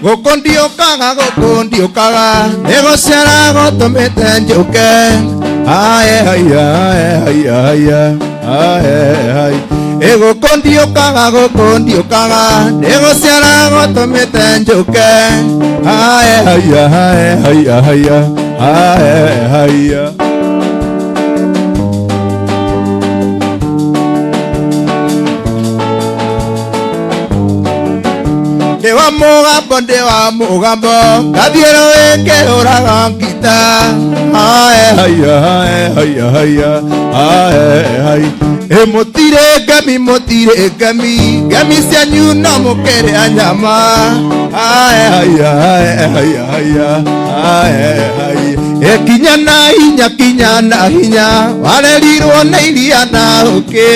[SPEAKER 3] Gũkũ ndiũkaga, gũkũ ndiũkaga, nĩ gũcera gũtũmĩte njũke. Aye haiya, aye haiya, haiya, aye hai. Ĩ gũkũ ndiũkaga, gũkũ ndiũkaga, nĩ gũcera gũtũmĩte njũke. Aye haiya, aye haiya, haiya, aye haiya. Ndĩ wa mũgambo, ndĩ wa mũgambo, ngathiĩ rũĩ ngĩhũraga ngita. Aye haiya, aye haiya, haiya, aye hai. Ĩ mũtirĩ ngemi, mũtirĩ ngemi, ngemi cianyu no mũkĩrĩa nyama. Aye haiya, aye haiya, haiya, aye hai. Kinya na hinya kinya na hinya warerirwo nĩ iria na ũkĩ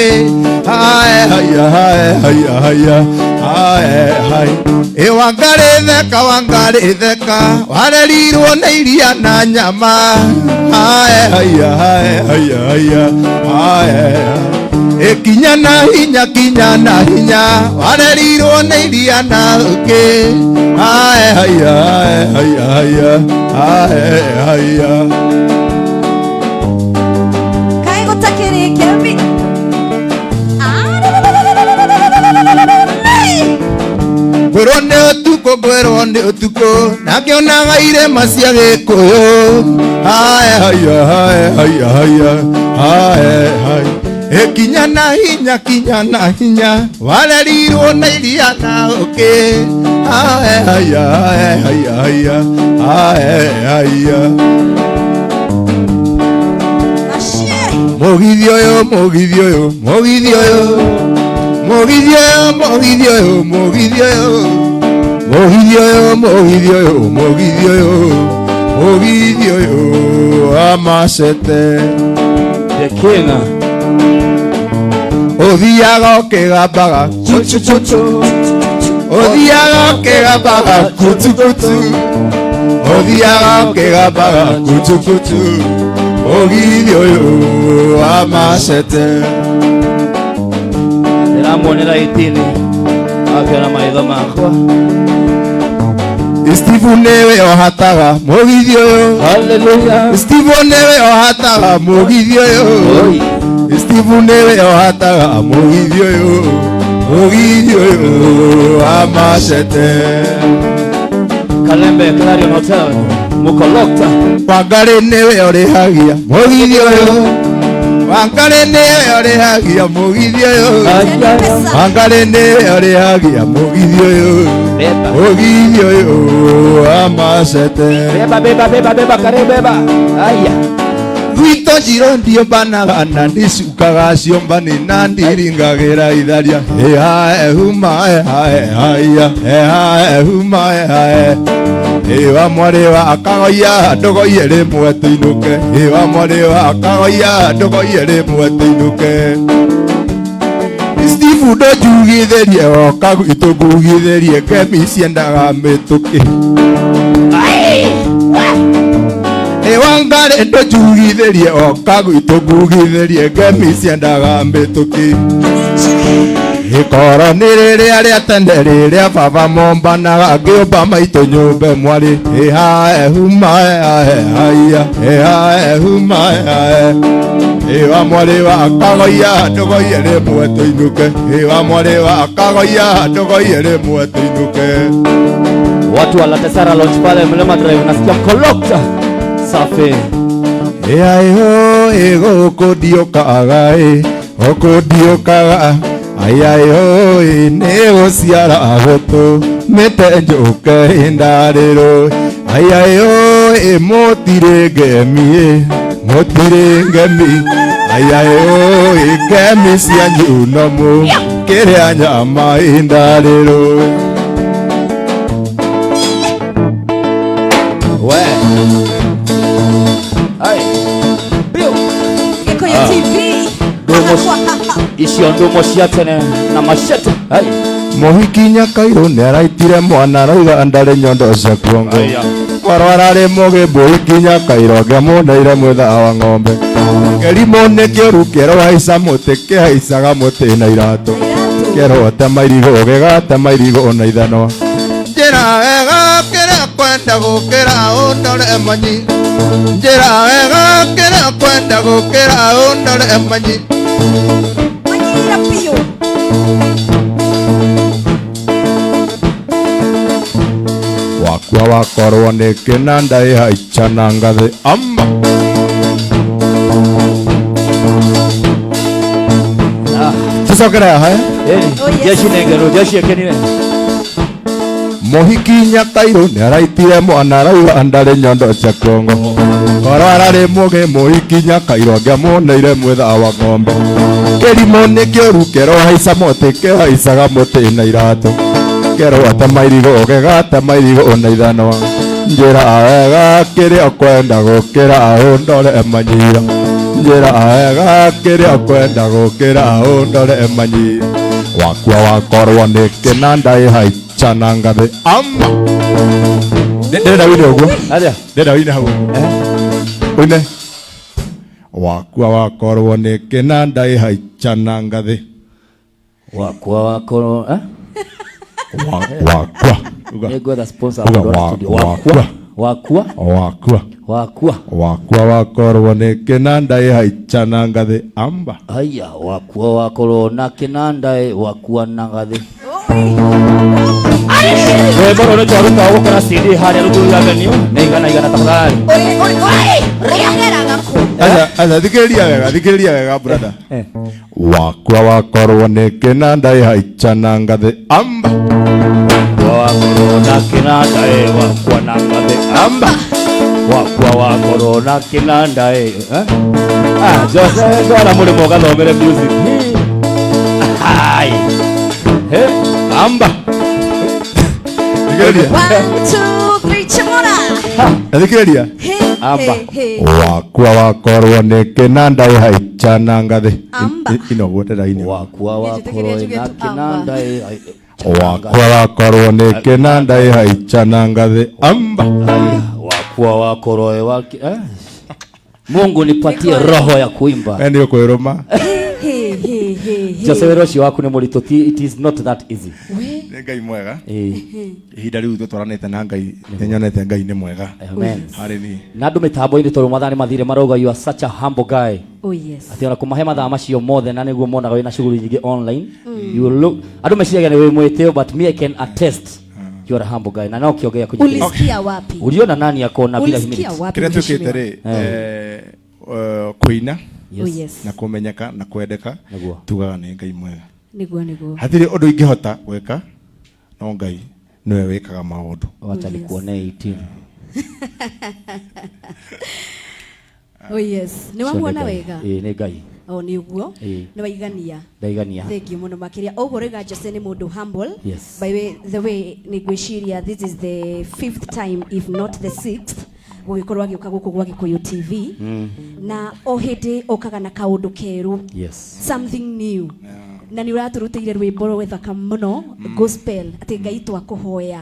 [SPEAKER 3] hae haya hae haya haya hae hae ĩ Wangarĩ theka Wangarĩ theka warerirwo nĩ iria na nyama hae haya hae haya haya hae hae kinya na hinya kinya na hinya warerirwo nĩ iria na ũkĩ hae haya hae haya haya hae haya
[SPEAKER 2] Kaĩ gũtakĩrĩ kĩemi.
[SPEAKER 3] Ngwĩrwo nĩ ũtukũ ngwĩrwo nĩ ũtukũ na ngĩonaga irĩma cia Gĩkũyũ hae haya hae haya haya hae hae kinya na hinya kinya na hinya warerirwo nĩ iria na ũkĩ hae haya hae haya haya hae haya Mũgithi ũyũ mũgithi ũyũ mũgithi ũyũ mũgithi ũyũ mũgithi ũyũ mũgithi ũyũ mũgithi ũyũ mũgithi ũyũ mũgithi ũyũ mũgithi ũyũ amacete
[SPEAKER 1] The king.
[SPEAKER 3] Ũthiaga ũkĩgambaga kutukutu ũthiaga ũkĩgambaga kutukutu ũthiaga ũkĩgambaga kutukutu mũgithi ũyũ amacete
[SPEAKER 1] Ndĩramuonera itini akĩona maitho makwa.
[SPEAKER 3] Steve nĩwe ũhataga mũgithi ũyũ
[SPEAKER 1] Hallelujah.
[SPEAKER 3] Steve nĩwe ũhataga mũgithi ũyũ
[SPEAKER 1] Oi.
[SPEAKER 3] Steve nĩwe ũhataga mũgithi ũyũ mũgithi ũyũ amacete
[SPEAKER 1] Kalembe Clarion Hotel. Mukolokta.
[SPEAKER 3] Wangarĩ nĩwe ũrĩhagia mũgithi ũyũ Wangarĩ nĩwe ũrĩhagia mũgithi ũyũ Wangarĩ nĩwe ũrĩhagia mũgithi ũyũ
[SPEAKER 1] Beba.
[SPEAKER 3] mũgithi ũyũ amacete
[SPEAKER 1] Beba beba beba beba kare beba. Aya.
[SPEAKER 3] Gwitũ njirũ ndiũmbanaga na ndicukaga ciũmbani na ndiringagĩra itharia ĩhae huma ĩhae haya ĩhae huma ĩhae ĩwa mwarĩ wa kagoia ndũgoie rĩmwe tũinũke ĩwa mwarĩ wa kagoia ndũgoie rĩmwe tũinũke Steve ndũnjugithĩrie woka gwitũ ngugithĩrie ngemi ciendaga mĩtũkĩ Wangarĩ ndũnjugithĩrie oka gwitũ ngugithĩrie ngemi ciendaga mĩtũkĩ Gĩkoro nĩ rĩrĩa rĩa tene rĩrĩa baba mombanaga ngĩũmba maitũ nyũmbe mwarĩ ĩhae huma ĩhae haya ĩhae huma ĩhae ĩwa mwarĩ wa kagoia ndũgoie rĩmwe tũinũke ĩwa mwarĩ wa kagoia ndũgoie rĩmwe tũinũke
[SPEAKER 1] Watu wa Latesara Lounge pale Mlima Drive nasikia mkolokta. Safi.
[SPEAKER 3] Ĩaĩho ĩgũkũ ndiũkaga ĩ gũkũ ndiũkaga aiaĩho ĩ nĩ gũciara gũtũ mĩte njũke ndarĩrwo aiaĩho ĩ mũtirĩ ngemi ĩ mũtirĩ ngemi aiaĩho ĩ ngemi cianyu no mũkĩrĩa nyama ĩ ndarĩrwo
[SPEAKER 1] We. Ai. Biu.
[SPEAKER 2] Gĩkũyũ TV.
[SPEAKER 1] Ndumo icio ndumo cia tene na machete. Ai.
[SPEAKER 3] Mũhiki Nyakairũ nĩaraitire mwana arauga ndarĩ nyondo cia kuongo
[SPEAKER 1] Aya.
[SPEAKER 3] Korwo ararĩ mũgĩ mũhiki Nyakairũ angĩamuoneire mwĩthaa wa ng'ombe Kĩrimũ nĩ kĩũru kĩerũ haica mũtĩ kĩhaicaga mũtĩ na iratũ kĩerũ tema irigũ gĩgatema irigũ na ithanwa Njĩra wega kĩrĩa kwenda gũkĩra ũndore manyi Njĩra wega kĩrĩa kwenda gũkĩra ũndore manyi
[SPEAKER 2] Manyira biũ.
[SPEAKER 3] Wakua wakorwo nĩ kĩnanda ĩhaica na ngathĩ amba Tũcokere haha eh?
[SPEAKER 1] Eni.
[SPEAKER 2] Oh, yes.
[SPEAKER 1] Jeshi nengero jeshi ekenire.
[SPEAKER 3] Mũhiki Nyakairũ nĩaraitire mwana arauga ndarĩ nyondo cia kuongo Korwo ararĩ mũgĩ mũhiki Nyakairũ angĩamuoneire mwĩthaa wa ng'ombe Kĩrimũ nĩ kĩũru kĩerũ haica mũtĩ kĩhaicaga mũtĩ na iratũ kĩerũ atema irigũ gĩgatema irigũ na ithanwa Njĩra wega kĩrĩa ũkwenda gũkĩra ũndore manyira. Njĩra wega kĩrĩa ũkwenda gũkĩra ũndore manyira. Wakua wakorwo nĩ kĩnanda ĩhaica na ngathĩ. Ama. Ndĩrenda wĩine ũguo.
[SPEAKER 1] Aria.
[SPEAKER 3] Ndĩrenda wĩine hau ũguo. Ũine. Wakua wakorwo nĩ kĩnanda ĩhaica na ngathĩ.
[SPEAKER 1] Wakwa wakorwo eh?
[SPEAKER 3] Wakua. Uga.
[SPEAKER 1] Nĩngwetha sponsor
[SPEAKER 3] Uga
[SPEAKER 1] wa studio.
[SPEAKER 3] wakua.
[SPEAKER 1] Wakua.
[SPEAKER 3] Wakua.
[SPEAKER 1] Wakua.
[SPEAKER 3] Wakua wakorwo nĩ kĩnanda ĩhaica na ngathĩ. Amba.
[SPEAKER 1] Aya, wakua wakorwo na kĩnanda ĩ, wakua na ngathĩ. Rwĩmbo rũrũ nĩtwarutaga gũkora CD harĩa Ruguru Avenue nĩ igana igana tafadhali.
[SPEAKER 2] Ũrĩgeraga kũ?
[SPEAKER 3] Aca, aca, thikĩrĩria wega, thikĩrĩria wega brother. Wakua wakorwo nĩ kĩnanda ĩhaica na ngathĩ. Amba.
[SPEAKER 1] Wakua wakorwo na kĩnanda ĩ, wakua na ngathĩ.
[SPEAKER 3] Amba.
[SPEAKER 1] Wakua wakorwo na kĩnanda ĩ. Eh? Ah, Jose ndwara mũrĩmo ũgathomere music. Hai. He?
[SPEAKER 3] Amba. Thikĩrĩria.
[SPEAKER 2] 1 2 3 chimura.
[SPEAKER 3] Thikĩrĩria.
[SPEAKER 2] He,
[SPEAKER 1] Amba.
[SPEAKER 2] he, he.
[SPEAKER 3] Wakua wakorwo nĩ kĩnanda ĩhaica na ngathĩ.
[SPEAKER 2] Amba.
[SPEAKER 3] Ino ũguo ndĩraini.
[SPEAKER 1] Wakua wakorwo
[SPEAKER 2] Nĩnjĩtĩkĩrie
[SPEAKER 1] na
[SPEAKER 2] njuge tu amba.
[SPEAKER 1] kĩnanda ĩ. Ai,
[SPEAKER 3] Wakua wakorwo nĩ kĩnanda ĩhaica na ngathĩ. Amba.
[SPEAKER 1] Aya, wakua wakorwo ĩ waki eh? Mungu nipatie roho ya kuimba.
[SPEAKER 3] We nĩ ũkwĩrũma.
[SPEAKER 2] He, he, he, he.
[SPEAKER 1] Jose wĩra ũcio waku nĩ mũritũ ti it is not that easy.
[SPEAKER 2] We.
[SPEAKER 3] Nĩ Ngai mwega.
[SPEAKER 1] Eh,
[SPEAKER 3] Ihinda rĩu tũtwaranĩte na Ngai nĩnyonete Ngai nĩ mwega.
[SPEAKER 1] amen.
[SPEAKER 3] Harĩ niĩ.
[SPEAKER 1] Na andũ mĩtambo-inĩ tondũ mathaa nĩ mathire marauga you are such a humble guy.
[SPEAKER 2] Oh yes.
[SPEAKER 1] Atĩ ona kũmahe mathaa macio mothe na nĩguo monaga wĩna shughuli nyingĩ online. You look andũ meciragia nĩ wĩ mwĩtĩo but me I can attest you are a humble guy na no kĩongea kũnyitĩrĩra.
[SPEAKER 2] Ulisikia wapi?
[SPEAKER 1] Uliona nani akona bila
[SPEAKER 2] Ulisikia
[SPEAKER 1] humility?
[SPEAKER 2] wapi?
[SPEAKER 3] Kĩrĩa twĩkĩte
[SPEAKER 2] mheshimiwa?
[SPEAKER 3] rĩ, kũina
[SPEAKER 2] Oh yes.
[SPEAKER 3] na kũmenyeka na kwendeka
[SPEAKER 1] Nĩguo.
[SPEAKER 3] tugaga nĩ Ngai mwega.
[SPEAKER 2] Niguo niguo.
[SPEAKER 3] Hatirĩ ũndũ ingĩhota gwĩka no Ngai nĩwe wĩkaga maũndũ.
[SPEAKER 1] Wacha nikuone 18.
[SPEAKER 2] Oh yes. Nĩ wamuona wega?
[SPEAKER 1] Ĩĩ nĩ Ngai.
[SPEAKER 2] O nĩ ũguo.
[SPEAKER 1] Ĩĩ.
[SPEAKER 2] Nĩ waigania.
[SPEAKER 1] Ndaigania.
[SPEAKER 2] Thank you mũno makĩria. Ũguo rĩga Jose nĩ mũndũ humble.
[SPEAKER 1] Yes.
[SPEAKER 2] By way, the way nĩ ngwĩciria this is the fifth time if not the sixth gũgĩkorwo agĩũka gũkũ gwa Gĩkũyũ TV. Na o hĩndĩ okaga na kaũndũ kerũ.
[SPEAKER 1] Yes.
[SPEAKER 2] Something new. Na nĩ ũratũrutĩire rwĩmbo rwethaka mũno gospel atĩ Ngai twakũhoya.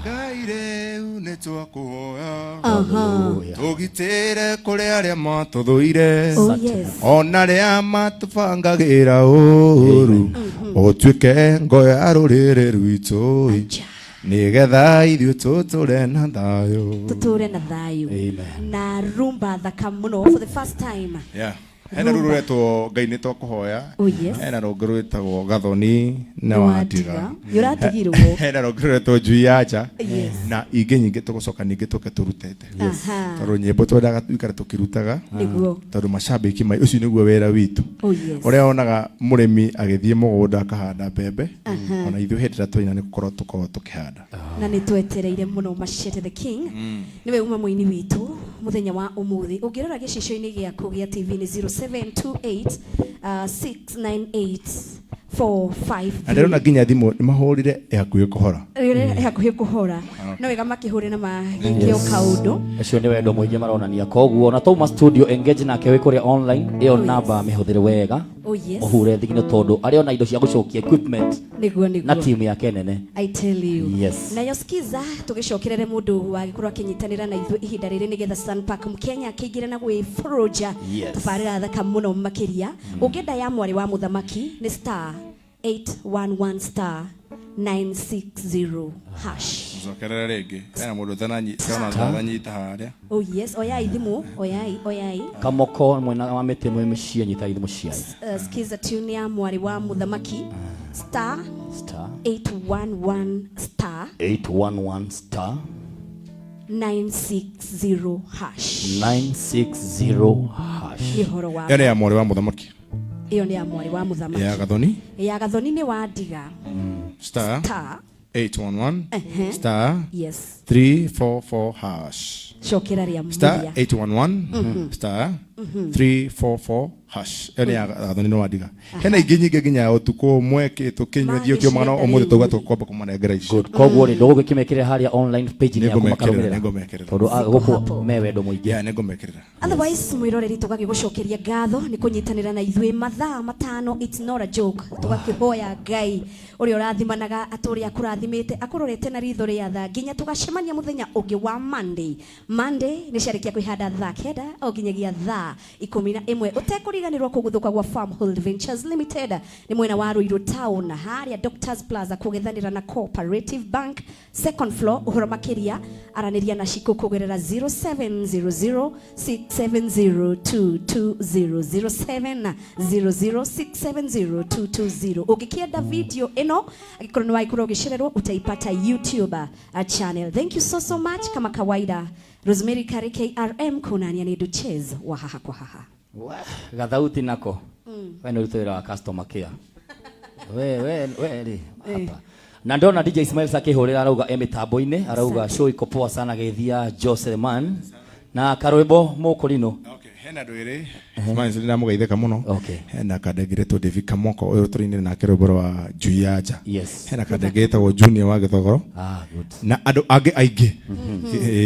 [SPEAKER 3] Ngai rĩu nĩ twakũhoya
[SPEAKER 2] Aha.
[SPEAKER 3] tũgitĩre kũrĩ arĩa matũthũire
[SPEAKER 2] Oh yes.
[SPEAKER 3] ona arĩa matũbangagĩra ũru ũtuĩke ngo ya rũrĩrĩ rwitũ
[SPEAKER 2] Acha.
[SPEAKER 3] nĩgetha ithuĩ tũtũre na thayũ.
[SPEAKER 2] Tũtũre na thayũ.
[SPEAKER 1] Amen.
[SPEAKER 2] Na rumba thaka mũno for the first time.
[SPEAKER 3] Yeah. Hena rũu rũretwo Ngai nĩ twakũhoya.
[SPEAKER 2] Oh yes.
[SPEAKER 3] Hena rũngĩ rwĩtagwo Gathoni nĩ watiga.
[SPEAKER 2] Nĩ ũratigirwo.
[SPEAKER 3] Hena rũngĩ rũretwo Njui ya nja.
[SPEAKER 2] Yes.
[SPEAKER 3] Na ingĩ nyingĩ tũgũcoka ningĩ tũke tũrutĩte.
[SPEAKER 2] Aha.
[SPEAKER 3] Tondũ nyĩmbo twendaga tuikare tũkĩrutaga.
[SPEAKER 2] Nĩguo.
[SPEAKER 3] Tondũ macambĩki mai ũcio nĩguo wĩra witũ.
[SPEAKER 2] Oh yes.
[SPEAKER 3] Ũrĩa wonaga mũrĩmi agĩthiĩ mũgũnda akahanda mbembe, ona ithuĩ hĩndĩ ĩrĩa twaina nĩ gũkorwo tũkoragwo tũkĩhanda.
[SPEAKER 2] Na nĩ twetereire mũno Machete the King. Nĩwe uma mũini witũ mũthenya wa ũmũthĩ. Ũngĩrora gĩcicio-inĩ gĩaku gĩa TV nĩ 0728 698 453.
[SPEAKER 3] Na ndĩrona nginya thimũ nĩ mahũrire ĩ hakuhĩ kũhora.
[SPEAKER 2] Ĩrĩ hakuhĩ kũhora. No wega makĩhũre na magĩke o kaũndũ.
[SPEAKER 1] Ũcio nĩ wendo mũingĩ maronania koguo na tauma studio engage nake wĩ kũrĩa online ĩyo
[SPEAKER 2] Oh, yes.
[SPEAKER 1] namba mĩhũthĩre wega
[SPEAKER 2] Oh yes.
[SPEAKER 1] ũhure thigino tondũ arĩ ona indo cia gũcokia equipment
[SPEAKER 2] Nĩguo
[SPEAKER 1] na
[SPEAKER 2] nĩguo.
[SPEAKER 1] timu yake nene.
[SPEAKER 2] I tell you.
[SPEAKER 1] Yes.
[SPEAKER 2] Nayo skiza tugicokerere mundu wagikorwo akinyitanira na ithuĩ ihinda rĩrĩ nigetha Sunpark Mkenya akĩingĩra na gwĩbũrũnja
[SPEAKER 1] Yes.
[SPEAKER 2] tabarĩra thaka mũno makĩria. Ũngĩenda ya mwarĩ wa mũthamaki nĩ star 811 star 960 hash.
[SPEAKER 3] Cokerera rĩngĩ. Hena mũndũ ũtananyita harĩa.
[SPEAKER 2] Oh yes, oyai thimũ, oyai, oyai.
[SPEAKER 1] Kamoko mwena wa mĩtĩ mwĩ mĩciĩ nyita thimũ cianyu.
[SPEAKER 2] Skiza tune ya mwarĩ wa mũthamaki star
[SPEAKER 1] Star
[SPEAKER 2] 811 star
[SPEAKER 1] 811 star
[SPEAKER 2] 960 hash.
[SPEAKER 1] 960 hash.
[SPEAKER 2] Nĩ ũhoro wa
[SPEAKER 3] Ĩyo nĩ ya mwarĩ wa mũthamaki.
[SPEAKER 2] ĩyo nĩ ya mwarĩ wa mũthamaki.
[SPEAKER 3] Ya Gathoni
[SPEAKER 2] Ya Gathoni nĩ wandiga
[SPEAKER 3] star
[SPEAKER 2] star
[SPEAKER 3] 811 star
[SPEAKER 2] yes
[SPEAKER 3] 344 hash.
[SPEAKER 2] Cokera rĩa
[SPEAKER 3] Star
[SPEAKER 2] mũthia.
[SPEAKER 3] 811 star 344 hash. Ĩyo nĩ ya Gathoni nĩ wandiga. Hena ingĩ nyingĩ nginya ũtukũ ũmwe kĩ tũkĩnyua thiĩ ũkĩũmaga no ũmũthĩ tauga tũkwamba kũmanengera ici.
[SPEAKER 1] Good. Koguo rĩ ndũgũgĩkĩmekĩrĩra harĩa online page-inĩ yaku
[SPEAKER 3] Nĩngũmekĩrĩra,
[SPEAKER 1] makarũmĩrĩra.
[SPEAKER 3] nĩngũmekĩrĩra.
[SPEAKER 1] Tondũ gũkũ me wendo mũingĩ.
[SPEAKER 3] Yeah, nĩngũmekĩrĩra.
[SPEAKER 2] Otherwise mwiroreri tũgagĩgũcokeria ngatho nĩ kũnyitanĩra na ithuĩ mathaa 5, it's not a joke. Tũgakĩhoya Ngai ũrĩa ũrathimanaga atũrĩa akũrathimĩte akũrorete na ritho rĩa tha nginya tũgacemania mũthenya ũngĩ wa Monday. Monday nĩ ciarĩkia kwĩhanda thaa 9 o nginyagia thaa 11, ũtekũriganĩrwo kũgũthũka gwa Farmhold Ventures Limited nĩ mwena wa Ruiru Town harĩa Doctors Plaza kũgethanĩra na Cooperative Bank second floor. Ũhoro makĩria aranĩria na Shiko kũgerera 0700 670 220, 0700 670 220. Ũngĩkĩenda video ĩno angĩkorwo nĩ wagĩkorwo ũgĩcererwo utaipata YouTube channel. Thank you so so much. Kama kawaida, Rosemary Kari KRM kunania ni Duches wa haha kwa haha.
[SPEAKER 1] Gathauti nako we nĩ ũrutĩte wĩra wa customer care we we we rĩ hapa na ndona DJ Smiles akĩhũrĩra arauga e mĩtambo-inĩ, arauga show iko poa sana geithia Jose man na karwĩmbo mũkũrinũ.
[SPEAKER 3] Okay, hena andũ erĩ Smiles nĩ ndamũgeithĩka mũno.
[SPEAKER 1] Okay.
[SPEAKER 3] Hena kandengĩretwo David Kamoko ũyũ tũrainire nake rwĩmbo rwa Njui ya Nja.
[SPEAKER 1] Yes.
[SPEAKER 3] Hena kandengĩtagwo Junior wa Gĩthogoro
[SPEAKER 1] Ah, good.
[SPEAKER 3] Na andũ angĩ aingĩ.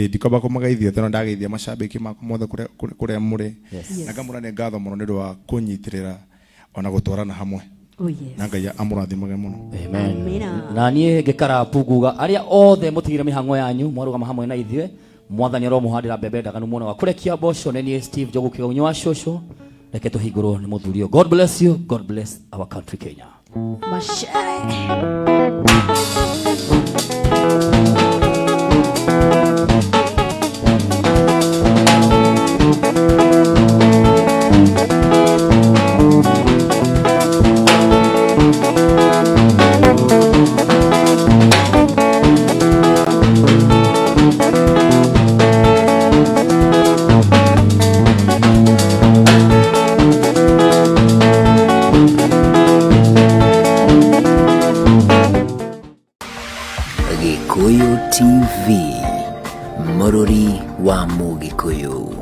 [SPEAKER 3] Ndikwamba kũmageithia tondũ ndageithia macambĩki makwa mothe kũrĩa mũrĩ.
[SPEAKER 1] Yes.
[SPEAKER 3] Na ngamũra nĩ ngatho mũno nĩ ũndũ wa kũnyitĩrĩra ona gũtwarana hamwe.
[SPEAKER 2] Oh yes.
[SPEAKER 3] Na Ngai amũrathimage mũno.
[SPEAKER 1] Amen.
[SPEAKER 2] Amina.
[SPEAKER 1] Na niĩ ngĩkara nguga arĩa othe mũtigire mĩhang'o yanyu mwarũgama hamwe na ithuĩ, mwathani aromũhandĩra mbembe ndaganu mwena wa kũrekia mboco. Nĩ niĩ Steve Njogu Kĩgaunyũ wa cũcũ, reke tũhingũrwo nĩ mũthuri ũyũ. God bless you. God bless our country Kenya.
[SPEAKER 2] Mashere.
[SPEAKER 4] Gikuyu TV, Mũrũri wa Mũgĩkũyũ.